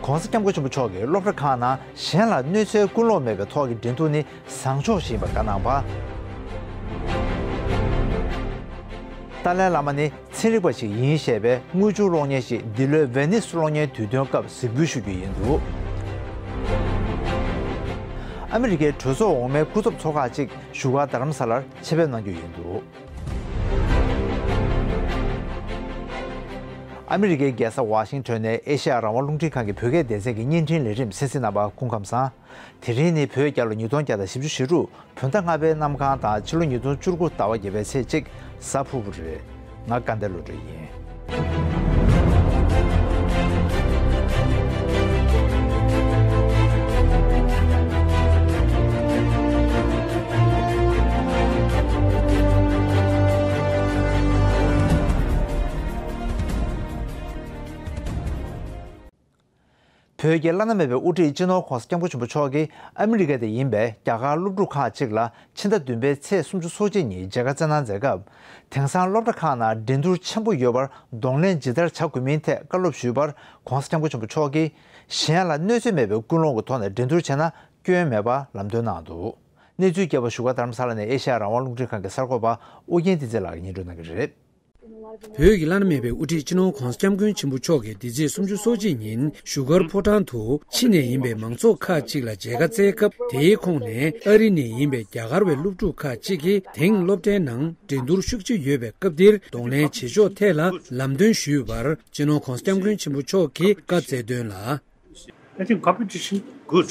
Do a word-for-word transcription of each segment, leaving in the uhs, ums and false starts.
༸གོང་ས་༸སྐྱབས་མགོན་ཆེན་པོ་མཆོག་གིས་སློབ་གྲྭ་ཁག་ནང་གཞན་ལ་གནོད་འཚེའི་ཀུན་སློང་མེད་པའི་ཐོག་གི་འགྲན་བསྡུར་ནི་བཟང་ཕྱོགས་ཤིག་ཡིན་པར་བཀའ་གནང་བ། ཏཱ་ལའི་བླ་མ་ནི་ཚན་རིག་པ་ཞིག་ཡིན་ཞེས་པའི་དངུལ་ཆུ་གློག་བརྙན་ཞིག་འདི་ལོའི་ཝེ་ནིས་གློག་བརྙན་དུས་སྟོན་སྐབས་གཟིགས་འབུལ་ཞུ་རྒྱུ་ཡིན་འདུག་ཨ་མི་རི་ཀའི་གྲོས་ཚོགས་འོག་མའི་སྐུ་ཚབ་ཚོགས་ཁག་ཅིག་བཞུགས་སྒར་རྡ་རམ་ས་ལར་ཆེད་ཕེབས་གནང་རྒྱུ་ཡིན་འདུག་ཨ་མི་རི་ཀའི་རྒྱལ་ས་ཝ་ཤིང་ཊོན་ནས་ཨེ་ཤེ་ཡ་རང་དབང་རླུང་འཕྲིན་ཁང་གི་བོད་སྐད་སྡེ་ཚན་གྱི་བརྙན་འཕྲིན་ལས་རིམ་གསན་གཟིགས་གནང་བར་སྐུ་ཁམས་བཟང་། དེ་རིང་ནི་བོད་རྒྱལ་ལོ་ཉིས་སྟོང་བརྒྱ་དང་བཞི་བཅུ་ཞེ་དྲུག་བོད་ཟླ་ལྔ་པའི་གནམ་གང་དང་ཕྱི་ལོ་ཉིས་སྟོང་བཅུ་དགུ་ཟླ་བ་བརྒྱད་པའི་ཚེས་གཅིག་གཟའ་ཕུར་བུ་རེད། ང་སྐལ་ལྡན་བློ་གྲོས་ཡིན། བོད་ཀྱི་བླ་ན་མེད་པའི་དབུ་ཁྲིད་སྤྱི་ནོར་༸གོང་ས་༸སྐྱབས་མགོན་ཆེན་པོ་མཆོག་གིས་ཨ་མི་རི་ཀ་དེ་ཡིན་པའི་རྒྱ་གར་སློབ་ཕྲུག་ཁག་ཅིག་ལ་ཕྱི་ཟླ་བདུན་པའི་ཚེས་སུམ་ཅུ་སོ་གཅིག་ཉིན་མཇལ་ཁ་བསྩལ་གནང་མཛད་སྐབས། དེང་སང་སློབ་གྲྭ་ཁག་ནང་འགྲན་བསྡུར་ཆེན་པོ་ཡོད་པར་གདོང་ལེན་ཇི་ལྟར་བྱ་དགོས་མིན་ཐད་བཀའ་སློབ་ཞུས་པར། ༸གོང་ས་༸སྐྱབས་མགོན་ཆེན་པོ་མཆོག་གིས་གཞན་ལ་གནོད་འཚེ་མེད་པའི་ཀུན་སློང་གི་ཐོག་ནས་འགྲན་བསྡུར་བྱས་ན་སྐྱོན་མེད་པ་ལམ་སྟོན་གནང་འདུག་གནས་ཚུལ་རྒྱས་པ་བཞུགས་སྒར་རྡ་རམ་ས་ལ་ནས་ཨེ་ཤ་ཡ་རང་དབང་རླུང་འཕྲིན་ཁང་གི་གསར་འགོད་པ་ཨོ་རྒྱན་བསྟན་འཛིན་ལགས་ཀྱིས་སྙན་སྒྲོན་གནང་གི་རེད། བོད་ཀྱི་བླ་ན་མེད་པའི་དབུ་ཁྲིད་སྤྱི་ནོར་༸གོང་ས་༸སྐྱབས་མགོན་ཆེན་པོ་མཆོག་གིས་འདི་ཚེས་སུམ་ཅུ་སོ་གཅིག་ཉིན་བཞུགས་སྒར་ཕོ་བྲང་དུ་ཕྱི་ནས་ཡིན་པའི་མང་ཚོགས་ཁག་ཅིག་ལ་མཇལ་ཁ་བསྩལ་སྐབས། དེའི་ཁོངས་ནས་ཨ་རི་ནས་ཡིན་པའི་རྒྱ་གར་བའི་སློབ་ཕྲུག་ཁག་ཅིག་གིས་དེང་སློབ་གྲྭའི་ནང་འགྲན་བསྡུར་ཤུགས་ཆེ་ཡོད་པའི་སྐབས་འདིར་གདོང་ལེན་བྱེད་ཕྱོགས་ཐད་ལ་ལམ་སྟོན་ཞུས་པར། སྤྱི་ནོར་༸གོང་ས་༸སྐྱབས་མགོན་ཆེན་པོ་མཆོག་གིས་བཀའ་སྩལ་དོན་ལ། I think competition good.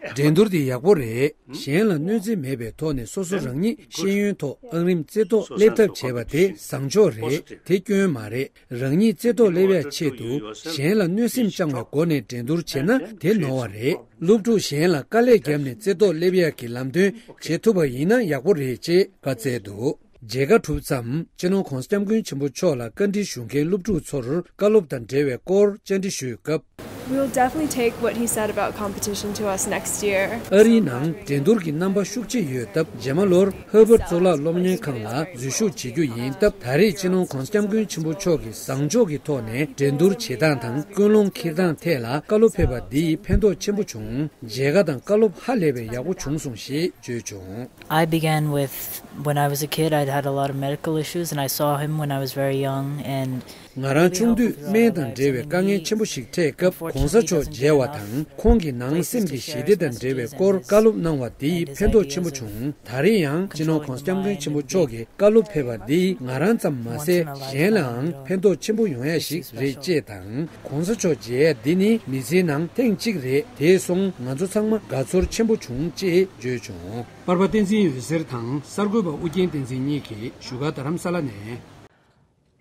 འགྲན་བསྡུར་དེ་ཡག་པོ་རེད། གཞན་ལ་གནོད་འཚེ་མེད་པའི་ཐོག་ནས་སོ་སོ་རང་ཉིད་ཤེས་ཡོན་ཐོག་ཨང་རིམ་རྩེ་ཐོག་སླེབས་ཐབས་བྱས་པ་དེ་བཟང་ཕྱོགས་རེད། དེ་སྐྱོན་མ་རེད། རང་ཉིད་རྩེ་ཐོག་སླེབས་ཡ་ཆེད་དུ་གཞན་ལ་གནོད་སེམས་བཅངས་པའི་སྒོ་ནས་འགྲན་བསྡུར་བྱས་ན་དེ་ནོར་བ་རེད། སློབ་ཕྲུག་གཞན་ལ་དཀའ་ལས་བརྒྱབ་ནས་རྩེ་ཐོག་སླེབས་ཡ་གི་ལམ་སྟོན་བྱེད་ཐུབ་པ་ཡིན་ན་ཡག་པོ་རེད་ཅེས་བཀའ་སྩལ་འདུག་མཇལ་ཁ་གྲུབ་མཚམས། སྤྱི་ནོར་༸གོང་ས་༸སྐྱབས་མགོན་ཆེན་པོ་མཆོག་ལ་བཀའ་འདྲི་ཞུ་མཁན་སློབ་ཕྲུག་ཚོར་བཀའ་སློབ་དང་འབྲེལ་བའི་སྐོར་བཅར་འདྲི་ཞུས་སྐབས། We'll definitely take what he said about competition to us next year. ཨ་རིའི་ནང་འགྲན་བསྡུར་གྱི་རྣམ་པ་ཤུགས་ཆེ་ཡོད་སྟབས། རྗེས་མ་ལོར་ཧར་བར་གཙུག་ལག་སློབ་གཉེར་ཁང་ལ་འཛུལ་ཞུགས་བྱེད་རྒྱུ་ཡིན་སྟབས། ད་རེས་སྤྱི་ནོར་༸གོང་ས་༸སྐྱབས་མགོན་ཆེན་པོ་མཆོག་གིས་བཟང་ཕྱོགས་ཀྱི་ཐོག་ནས་འགྲན་བསྡུར་བྱེད་སྟངས་དང་ཀུན་སློང་འཁྱེར་སྟངས་ཐད་ལ་བཀའ་སློབ་ཕེབས་པ་འདིས་ཕན་ཐོགས་ཆེན་པོ་བྱུང་། མཇལ་ཁ་དང་བཀའ་སློབ་ཧ་ལས་པའི་ཡག་པོ་བྱུང་སོང་ཞེས་བརྗོད་བྱུང་། I began with, when I was a kid, I'd had a lot of medical issues, and I saw him when I was very young, and ང་རང་ཆུང་དུས་སྨན་དང་འབྲེལ་བའི་དཀའ་ངལ་ཆེན་པོ་ཞིག་འཕྲད་སྐབས། ༸གོང་ས་མཆོག་མཇལ་བ་དང་། ཁོང་གིས་ནང་སེམས་ཀྱི་ཞི་བདེ་དང་འབྲེལ་བའི་སྐོར་བཀའ་སློབ་གནང་བ་དེས་ཕན་ཐོགས་ཆེན་པོ་བྱུང་། ད་རེས་ཡང་སྤྱི་ནོར་༸གོང་ས་༸སྐྱབས་མགོན་ཆེན་པོ་མཆོག་གི་བཀའ་སློབ་ཕེབས་པ་འདིས་ང་རང་ཙམ་མ་ཟད། གཞན་ལའང་ཕན་ཐོགས་ཆེན་པོ་ཡོང་ཡ་ཞིག་རེད་ཅེས་དང་། ༸གོང་ས་མཆོག་མཇལ་ཡ་འདི་ནི་མི་ཚེའི་ནང་ཐེངས་གཅིག་རེད། དེ་སོང་ང་ཚོ་ཚང་མ་དགའ་ཚོར་ཆེན་པོ་བྱུང་ཅེས་བརྗོད་བྱུང་། པར་པ་བསྟན་འཛིན་འོད་ཟེར་དང་གསར་འགོད་པ་ཨུ་རྒྱན་བསྟན་འཛིན་གཉིས་ཀྱིས་བཞུགས་སྒར་རྡ་རམ་ས་ལ་ནས།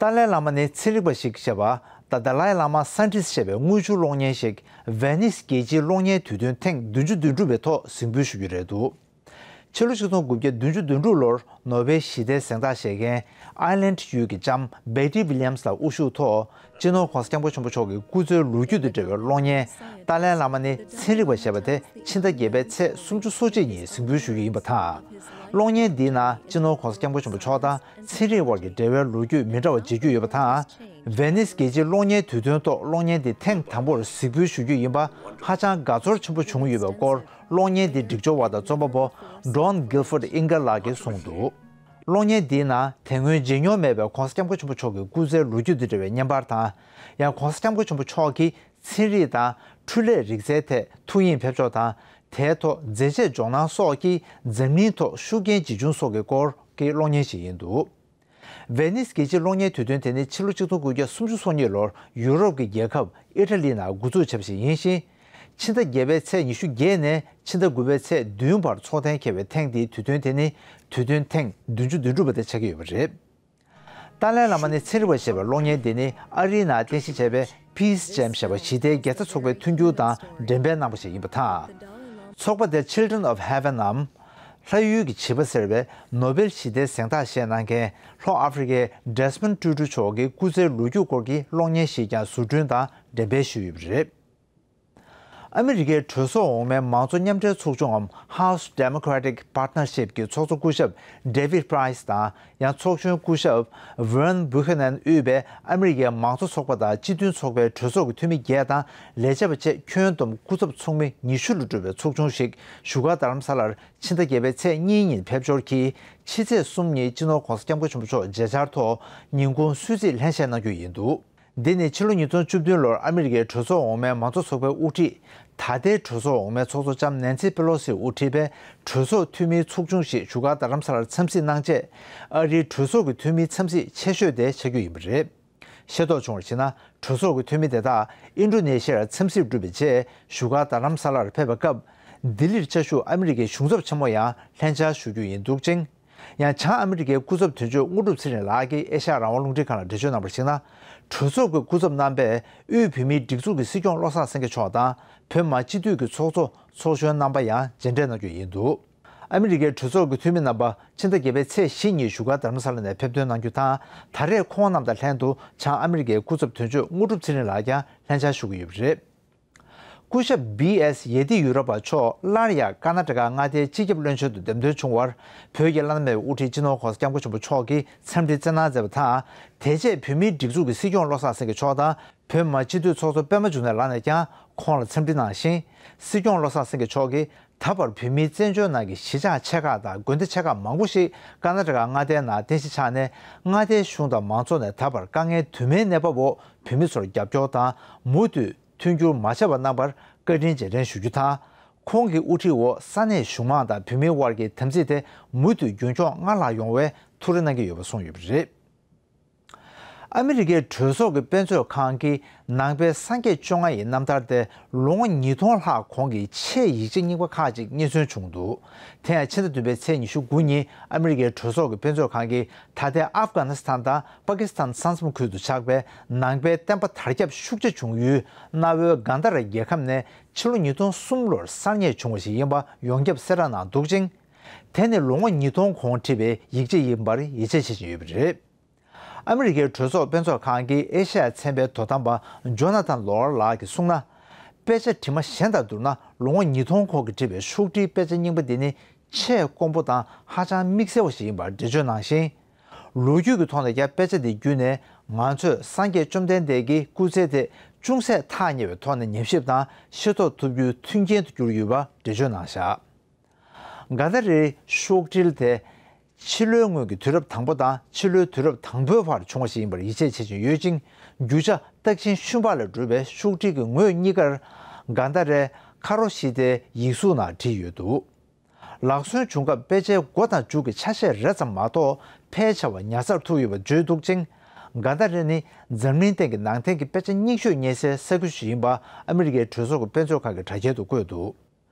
ཏཱ་ལའི་བླ་མ་ནི་ཚན་རིག་པ་ཞིག་ཞེས་པ། The Dalai Lama Scientist ཞེས་པའི་དངུལ་ཆུ་གློག་བརྙན་ཞིག་ཝེ་ནིས་རྒྱལ་སྤྱིའི་གློག་བརྙན་དུས་སྟོན་ཐེངས་བདུན་ཅུ་དོན་དྲུག་པའི་ཐོག་གཟིགས་འབུལ་ཞུ་རྒྱུ་རེད་འདུག་ཕྱི་ལོ་ཆིག་སྟོང་དགུ་བརྒྱ་བདུན་ཅུ་དོན་དྲུག་ལོར་ནོ་བེལ་ཞི་བདེའི་གཟེངས་རྟགས་བཞེས་མཁན་ཨའི་ལན་ཡུལ་གྱི་ལྕམ་བེ་ཏི་ཝི་ལི་ཡམ་སི་ལགས་དབུ་བཞུགས་ཐོག་སྤྱི་ནོར་༸གོང་ས་༸སྐྱབས་མགོན་ཆེན་པོ་མཆོག་གི་སྐུ་ཚེའི་ལོ་རྒྱུས་དང་འབྲེལ་བའི་གློག་བརྙན། ཏཱ་ལའི་བླ་མ་ནི་ཚན་རིག་པ་ཞེས་པ་དེ་ཕྱི་ཟླ་བརྒྱད་པའི་ཚེས་སུམ་ཅུ་སོ་གཅིག་ཉིན་གཟིགས་འབུལ་ཞུ་རྒྱུ་ཡིན་པ་དང་། གློག་བརྙན་འདིའི་ནང་སྤྱི་ནོར་༸གོང་ས་༸སྐྱབས་མགོན་ཆེན་པོ་མཆོག་དང་ཚན་རིག་དབར་གྱི་འབྲེལ་བའི་ལོ་རྒྱུས་མི་འདྲ་བ་མཇལ་རྒྱུ་ཡོད་པ་དང་། ཝེ་ནིས་རྒྱལ་སྤྱིའི་གློག་བརྙན་དུས་སྟོན་ཐོག་གློག་བརྙན་འདི་ཐེངས་དང་པོར་གཟིགས་འབུལ་ཞུ་རྒྱུ་ཡིན་པ་ཧ་ཅང་དགའ་ཚོར་ཆེན་པོ་བྱུང་ཡོད་པའི་སྐོར། གློག་བརྙན་འདི་སྒྲིག་སྦྱོར་བ་དང་རྩོམ་པ་པོ་Don Guilford Ingle ལགས་ཀྱིས་གསུངས་འདུག་གློག་བརྙན་འདིའི་ནང་དེ་སྔོན་མཇལ་མྱོང་མེད་པའི་༸གོང་ས་༸སྐྱབས་མགོན་ཆེན་པོ་མཆོག་གི་སྐུ་ཚེའི་ལོ་རྒྱུས་དང་འབྲེལ་བའི་བརྙན་པར་དང་། ཡང་༸གོང་ས་༸སྐྱབས་མགོན་ཆེན་པོ་མཆོག་གིས་ཚན་རིག་དང་འཕྲུལ་ལས་རིག་རྩལ་ཐད་ཐུགས་དབྱིངས་ཕེབས་ཕྱོགས་དང་། དེའི་ཐོག་མཛད་རྗེས་འཇོག་སྣང་སོགས་ཀྱིས་འཛམ་གླིང་ཐོག་ཤུགས་རྐྱེན་ཇི་བྱུང་སོགས་ཀྱི་སྐོར་གྱི་གློག་བརྙན་ཞིག་ཡིན་འདུག་ཝེ་ནིས་རྒྱལ་སྤྱིའི་གློག་བརྙན་དུས་སྟོན་དེ་ནི་ཕྱི་ལོ་ཆིག་སྟོང་དགུ་བརྒྱ་སུམ་ཅུ་སོ་གཉིས་ལོར་ཡུ་རོབ་ཀྱི་རྒྱལ་ཁབ་ཨི་ཊ་ལི་ནང་འགོ་འཛུགས་བྱས་པ་ཞིག་ཡིན་ཞིང་། ཕྱི་ཟླ་བརྒྱད་པའི་ཚེས་ཉི་ཤུ་བརྒྱད་ནས་ཕྱི་ཟླ་དགུ་པའི་ཚེས་བདུན་བར་འཚོགས་གཏན་འཁེལ་བའི་ཐེངས་འདིའི་དུས་སྟོན་དེ་ནི་དུས་སྟོན་ཐེངས་བདུན་ཅུ་དོན་དྲུག་པ་དེ་ཆགས་ཀྱི་ཡོད་པ་རེད། ཏཱ་ལའི་བླ་མ་ནི་ཚན་རིག་པ་ཞེས་པའི་གློག་བརྙན་འདི་ནི་ཨ་རིའི་ནང་རྟེན་གཞི་བྱས་པའི་Peace Jam ཞེས་པ་ཞི་བདེའི་རྒྱལ་ཚབ་ཚོགས་པའི་མཐུན་འགྱུར་དང་འགྲེམས་སྤེལ་གནང་པ་ཞིག་ཡིན་པ་དང་། ཚོགས་པ་དེ་Children of Heaven ནམ། ལྷ་ཡུལ་གྱི་བྱིས་པ་ཟེར་བའི་ནོ་བེལ་ཞི་བདེའི་གཟེངས་རྟགས་བཞེས་གནང་མཁན་ལྷོ་ཨ་ཧྥེ་རི་ཀའི་Desmond Tutu མཆོག་གི་སྐུ་ཚེའི་ལོ་རྒྱུས་སྐོར་གྱི་གློག་བརྙན་ཞིག་ཀྱང་བཟོ་སྐྲུན་དང་འགྲེམས་སྤེལ་ཞུས་ཡོད་པ་རེད། ཨ་མི་རི་ཀའི་གྲོས་ཚོགས་འོག་མའི་མང་གཙོ་མཉམ་འབྲེལ་ཚོགས་ཆུང་ངམ་House Democratic Partnership གྱི་ཚོགས་གཙོ་སྐུ་ཞབས་David Price དང་ཡང་ཚོགས་གཞོན་སྐུ་ཞབས་Vern Buchanan དབུས་པའི་ཨ་མི་རི་ཀའི་མང་གཙོ་ཚོགས་པ་དང་སྤྱི་མཐུན་ཚོགས་པའི་གྲོས་ཚོགས་ཀྱི་འཐུས་མི་བརྒྱད་དང་ལས་བྱེད་པ་བཅས་ཁྱོན་བསྡོམས་སྐུ་ཚབ་ཚོགས་མི་ཉི་ཤུ་ལ་གྲུབ་པའི་ཚོགས་ཆུང་ཞིག་བཞུགས་སྒར་རྡ་རམ་ས་ལར་ཕྱི་ཟླ་བརྒྱད་པའི་ཚེས་གཉིས་ཉིན་ཕེབས་འབྱོར་གྱིས་ཕྱི་ཚེས་གསུམ་ཉིན་སྤྱི་ནོར་༸གོང་ས་༸སྐྱབས་མགོན་ཆེན་པོ་མཆོག་མཇལ་བཅར་ཐོག་ཉིན་གུང་གསོལ་ཚིགས་ལྷན་བཞེས་གནང་རྒྱུ་ཡིན་འདུག་འདི་ནི་ཕྱི་ལོ་ཉིས་སྟོང་བཅུ་བདུན་ལོར་ཨ་མི་རི་ཀའི་གྲོས་ཚོགས་འོག་མའི་མང་གཙོ་ཚོགས་པའི་དབུ་ཁྲིད། ད་ལྟའི་གྲོས་ཚོགས་འོག་མའི་ཚོགས་གཙོ་ལྕམ་ནན་སི་པེ་ལོ་སི་དབུ་ཁྲིད་པའི་གྲོས་ཚོགས་འཐུས་མིའི་ཚོགས་ཆུང་ཞིག་བཞུགས་སྒར་རྡ་རམ་ས་ལར་འཚམས་གཟིགས་གནང་རྗེས། ཨ་རིའི་གྲོས་ཚོགས་ཀྱི་འཐུས་མིའི་འཚམས་གཟིགས་ཆེ་ཤོས་དེ་ཆགས་རྒྱུ་ཡིན་པ་རེད། ཤེས་རྟོགས་བྱུང་བར་གཞིགས་ན། གྲོས་ཚོགས་ཀྱི་འཐུས་མི་དེ་དག་ཨིན་ཌོ་ནེ་ཤི་ཡར་འཚམས་གཟིགས་གྲུབ་པའི་རྗེས་བཞུགས་སྒར་རྡ་རམ་ས་ལར་ཕེབས་པའི་སྐབས། ལྡི་ལིར་བཅའ་བཞུགས་ཨ་མི་རི་ཀའི་གཞུང་ཚབ་ཆེན་མོ་ཡང་ལྷན་བཅར་ཞུ་རྒྱུ་ཡིན་འདུག་ཅིང་། ཡང་བྱང་ཨ་མི་རི་ཀའི་སྐུ་ཚབ་དོན་གཅོད་དངོས་གྲུབ་ཚེ་རིང་ལགས་ཀྱིས་ཨེ་ཤ་ཡ་རང་དབང་རླུང་འཕྲིན་ཁང་ལ་འགྲེལ་བརྗོད་གནང་བར་གཞིགས་ན། གྲོས་ཚོགས་ཀྱི་སྐུ་ཚབ་རྣམ་པས་དབུས་བོད་མིའི་སྒྲིག་འཛུགས་ཀྱི་སྲིད་སྐྱོང་བློ་བཟང་སེང་གེ་མཆོག་དང་བོད་མི་མང་སྤྱི་འཐུས་ཀྱི་ཚོགས་གཙོ་ཚོགས་གཞོན་རྣམ་པ་ཡང་མཇལ་འཕྲད་གནང་རྒྱུ་ཡིན་འདུག་ཨ་མི་རི་ཀའི་གྲོས་ཚོགས་ཀྱི་འཐུས་མི་རྣམ་པ་ཕྱི་ཟླ་བརྒྱད་པའི་ཚེས་བཞི་ཉིན་བཞུགས་སྒར་རྡ་རམ་ས་ལ་ནས་ཕེབས་ཐོན་གནང་རྒྱུ་དང་། ད་རེས་ཁོང་རྣམས་དང་ལྷན་དུ་བྱང་ཨ་མི་རི་ཀའི་སྐུ་ཚབ་དོན་གཅོད་དངོས་གྲུབ་ཚེ་རིང་ལགས་ཀྱང་ལྷན་བཅར་ཞུ་གི་ཡོད་པ་རེད། སྐུ་ཞབས་བི་ཨེས་ཡེ་ཏི་ཡུ་རོ་པ་མཆོག་སླར་ཡང་ཀ་ན་ཊ་ཀ་མངའ་སྡེའི་སྤྱི་ཁྱབ་བློན་ཆེན་དུ་འདེམས་ཐོན་བྱུང་བར། བོད་ཀྱི་བླ་ན་མེད་པའི་དབུ་ཁྲིད་སྤྱི་ནོར་༸གོང་ས་༸སྐྱབས་མགོན་ཆེན་པོ་མཆོག་གིས་འཚམས་འདྲི་བསྩལ་གནང་མཛད་པ་དང་། དེ་རྗེས་བོད་མིའི་སྒྲིག་འཛུགས་ཀྱི་སྲིད་སྐྱོང་བློ་བཟང་སེང་གེ་མཆོག་དང་། བོད་མི་མང་སྤྱི་འཐུས་ཚོགས་གཙོ་པད་མ་འབྱུང་གནས་ལགས་ནས་ཀྱང་ཁོང་ལ་འཚམས་འདྲི་གནང་ཞིང་། སྲིད་སྐྱོང་བློ་བཟང་སེང་གེ་མཆོག་གིས་ད་བར་བོད་མིའི་བཙན་བྱོལ་ནང་གི་གཞིས་ཆགས་ཆེ་ཁག་དང་དགོན་སྡེ་ཆེ་ཁག་མང་པོ་ཞིག་ཀ་ན་ཊ་ཀ་མངའ་སྡེའི་ནང་རྟེན་གཞི་ཆགས་ནས། མངའ་སྡེའི་གཞུང་དང་མང་ཚོགས་ནས་ད་བར་དཀའ་ངལ་དུ་མའི་གནས་བབ་འོག་བོད་མི་ཚོར་རྒྱབ་སྐྱོར་དང་མུ་མཐུད་མཐུན་འགྱུར་མ་ཆད་པ་གནང་བར་བཀའ་དྲིན་རྗེས་དྲན་ཞུ་རྒྱུ་དང་། ཁོང་གི་དབུ་ཁྲིད་འོག་ས་གནས་གཞུང་མང་དང་བོད་མིའི་དབར་གྱི་དམ་ཚིག་དེ་མུ་མཐུད་རྒྱུན་འཁྱོངས་སྔར་ལྷག་ཡོང་བའི་ཐུགས་རེ་གནང་གི་ཡོད་པ་གསུངས་ཡོད་པ་རེད། ཨ་མི་རི་ཀའི་གྲོས་ཚོགས་ཀྱི་དཔེ་མཛོད་ཁང་གིས་ནང་པའི་སངས་རྒྱས་བཅོ་ལྔ་ཡི་རྣམ་ཐར་དེ་ལོ་ངོ་ཉིས་སྟོང་ལྷག་གོང་གི་ཆེས་ཡིག་ཆ་རྙིང་པ་ཁག་ཅིག་རྙེད་སོན་བྱུང་འདུག་དེ་ཡང་ཕྱི་ཟླ་བདུན་པའི་ཚེས་ཉི་ཤུ་དགུ་ཉིན་ཨ་མི་རི་ཀའི་གྲོས་ཚོགས་ཀྱི་དཔེ་མཛོད་ཁང་གིས་ད་ལྟའི་ཨབ་གྷ་ནི་སི་ཐན་དང་པ་ཀི་སི་ཐན་ས་མཚམས་ཁུལ་དུ་ཆགས་པའི་ནང་པའི་བསྟན་པ་དར་ཁྱབ་ཤུགས་ཆེ་བྱུང་ཡུལ་གནའ་བོའི་གྷན་དྷ་ར་རྒྱལ་ཁབ་ནས་ཕྱི་ལོ་ཉིས་སྟོང་གསུམ་ལོར་གསར་རྙེད་བྱུང་བ་ཞིག་ཡིན་པ་ཡོངས་ཁྱབ་གསལ་བསྒྲགས་གནང་འདུག་ཅིང་། དེ་ནི་ལོ་ངོ་ཉིས་སྟོང་གོང་བྲིས་པའི་ཡིག་ཆ་ཡིན་པར་ཡིད་ཆེས་བྱེད་བཞིན་ཡོད་པ་རེད། ཨ་མི་རི་ཀའི་གྲོས་ཚོགས་དཔེ་མཛོད་ཁང་གི་ཨེ་ཤ་ཡ་ཚན་པའི་དོ་དམ་པ་ཇོ་ན་ཐན་ལོར་ལགས་ཀྱིས་གསུངས་ན། དཔེ་ཆ་དྲི་མ་གཞན་དང་བསྡུར་ན་ལོ་ངོ་ཉིས་སྟོང་གོང་གི་བྲིས་པའི་ཤོག་དྲིལ་དཔེ་ཆ་རྙིང་པ་འདི་ནི་ཆེས་དཀོན་པོ་དང་ཧ་ཅང་དམིགས་བསལ་བ་ཞིག་ཡིན་པར་འགྲེལ་བརྗོད་གནང་ཞིང་། ལོ་རྒྱུས་ཀྱི་ཐོག་ནས་ཀྱང་དཔེ་ཆ་འདི་བརྒྱུད་ནས་ང་ཚོས་སངས་རྒྱས་བཅོམ་ལྡན་འདས་ཀྱི་སྐུ་ཚེ་དེ་ཅུང་ཟད་ཐག་ཉེ་བའི་ཐོག་ནས་ཉམས་ཞིབ་དང་ཤེས་རྟོགས་ཐུབ་རྒྱུའི་མཐུན་རྐྱེན་དུ་གྱུར་ཡོད་པ་འགྲེལ་བརྗོད་གནང་བཞག་གྷན་དྷ་རའི་ཤོག་དྲིལ་དེ། ཕྱི་ལོའི་སྔོན་གྱི་དུས་རབས་དང་པོ་དང་ཕྱི་ལོའི་དུས་རབས་དང་པོའི་བར་བྱུང་བ་ཞིག་ཡིན་པར་ཡིད་ཆེས་བྱེད་བཞིན་ཡོད་ཅིང་། རྒྱུ་ཆ་སྟག་ཤིང་ཤུན་པགས་ལས་གྲུབ་པའི་ཤོག་དྲིལ་གྱི་ངོས་གཉིས་ཀར་གྷན་དྷ་རའི་ཁ་རོ་ཤི་ཏའི་ཡིག་གཟུགས་ནང་བྲིས་ཡོད་འདུག་ལག་སོན་བྱུང་སྐབས་དཔེ་ཆའི་མགོ་དང་མཇུག་གི་ཆ་ཤས་རེ་ཙམ་མ་གཏོགས་ཕལ་ཆེ་བ་ཉར་ཚགས་ཐུབ་ཡོད་པ་བརྗོད་འདུག་ཅིང་། གྷན་དྷ་ར་ནི་འཛམ་གླིང་སྟེང་གི་ནང་བསྟན་གྱི་དཔེ་ཆ་རྙིང་ཤོས་རྙེད་སའི་ས་ཁུལ་ཞིག་ཡིན་པ་ཨ་མི་རི་ཀའི་གྲོས་ཚོགས་ཀྱི་དཔེ་མཛོད་ཁང་གི་དྲ་རྒྱའི་ཐོག་བཀོད་འདུག་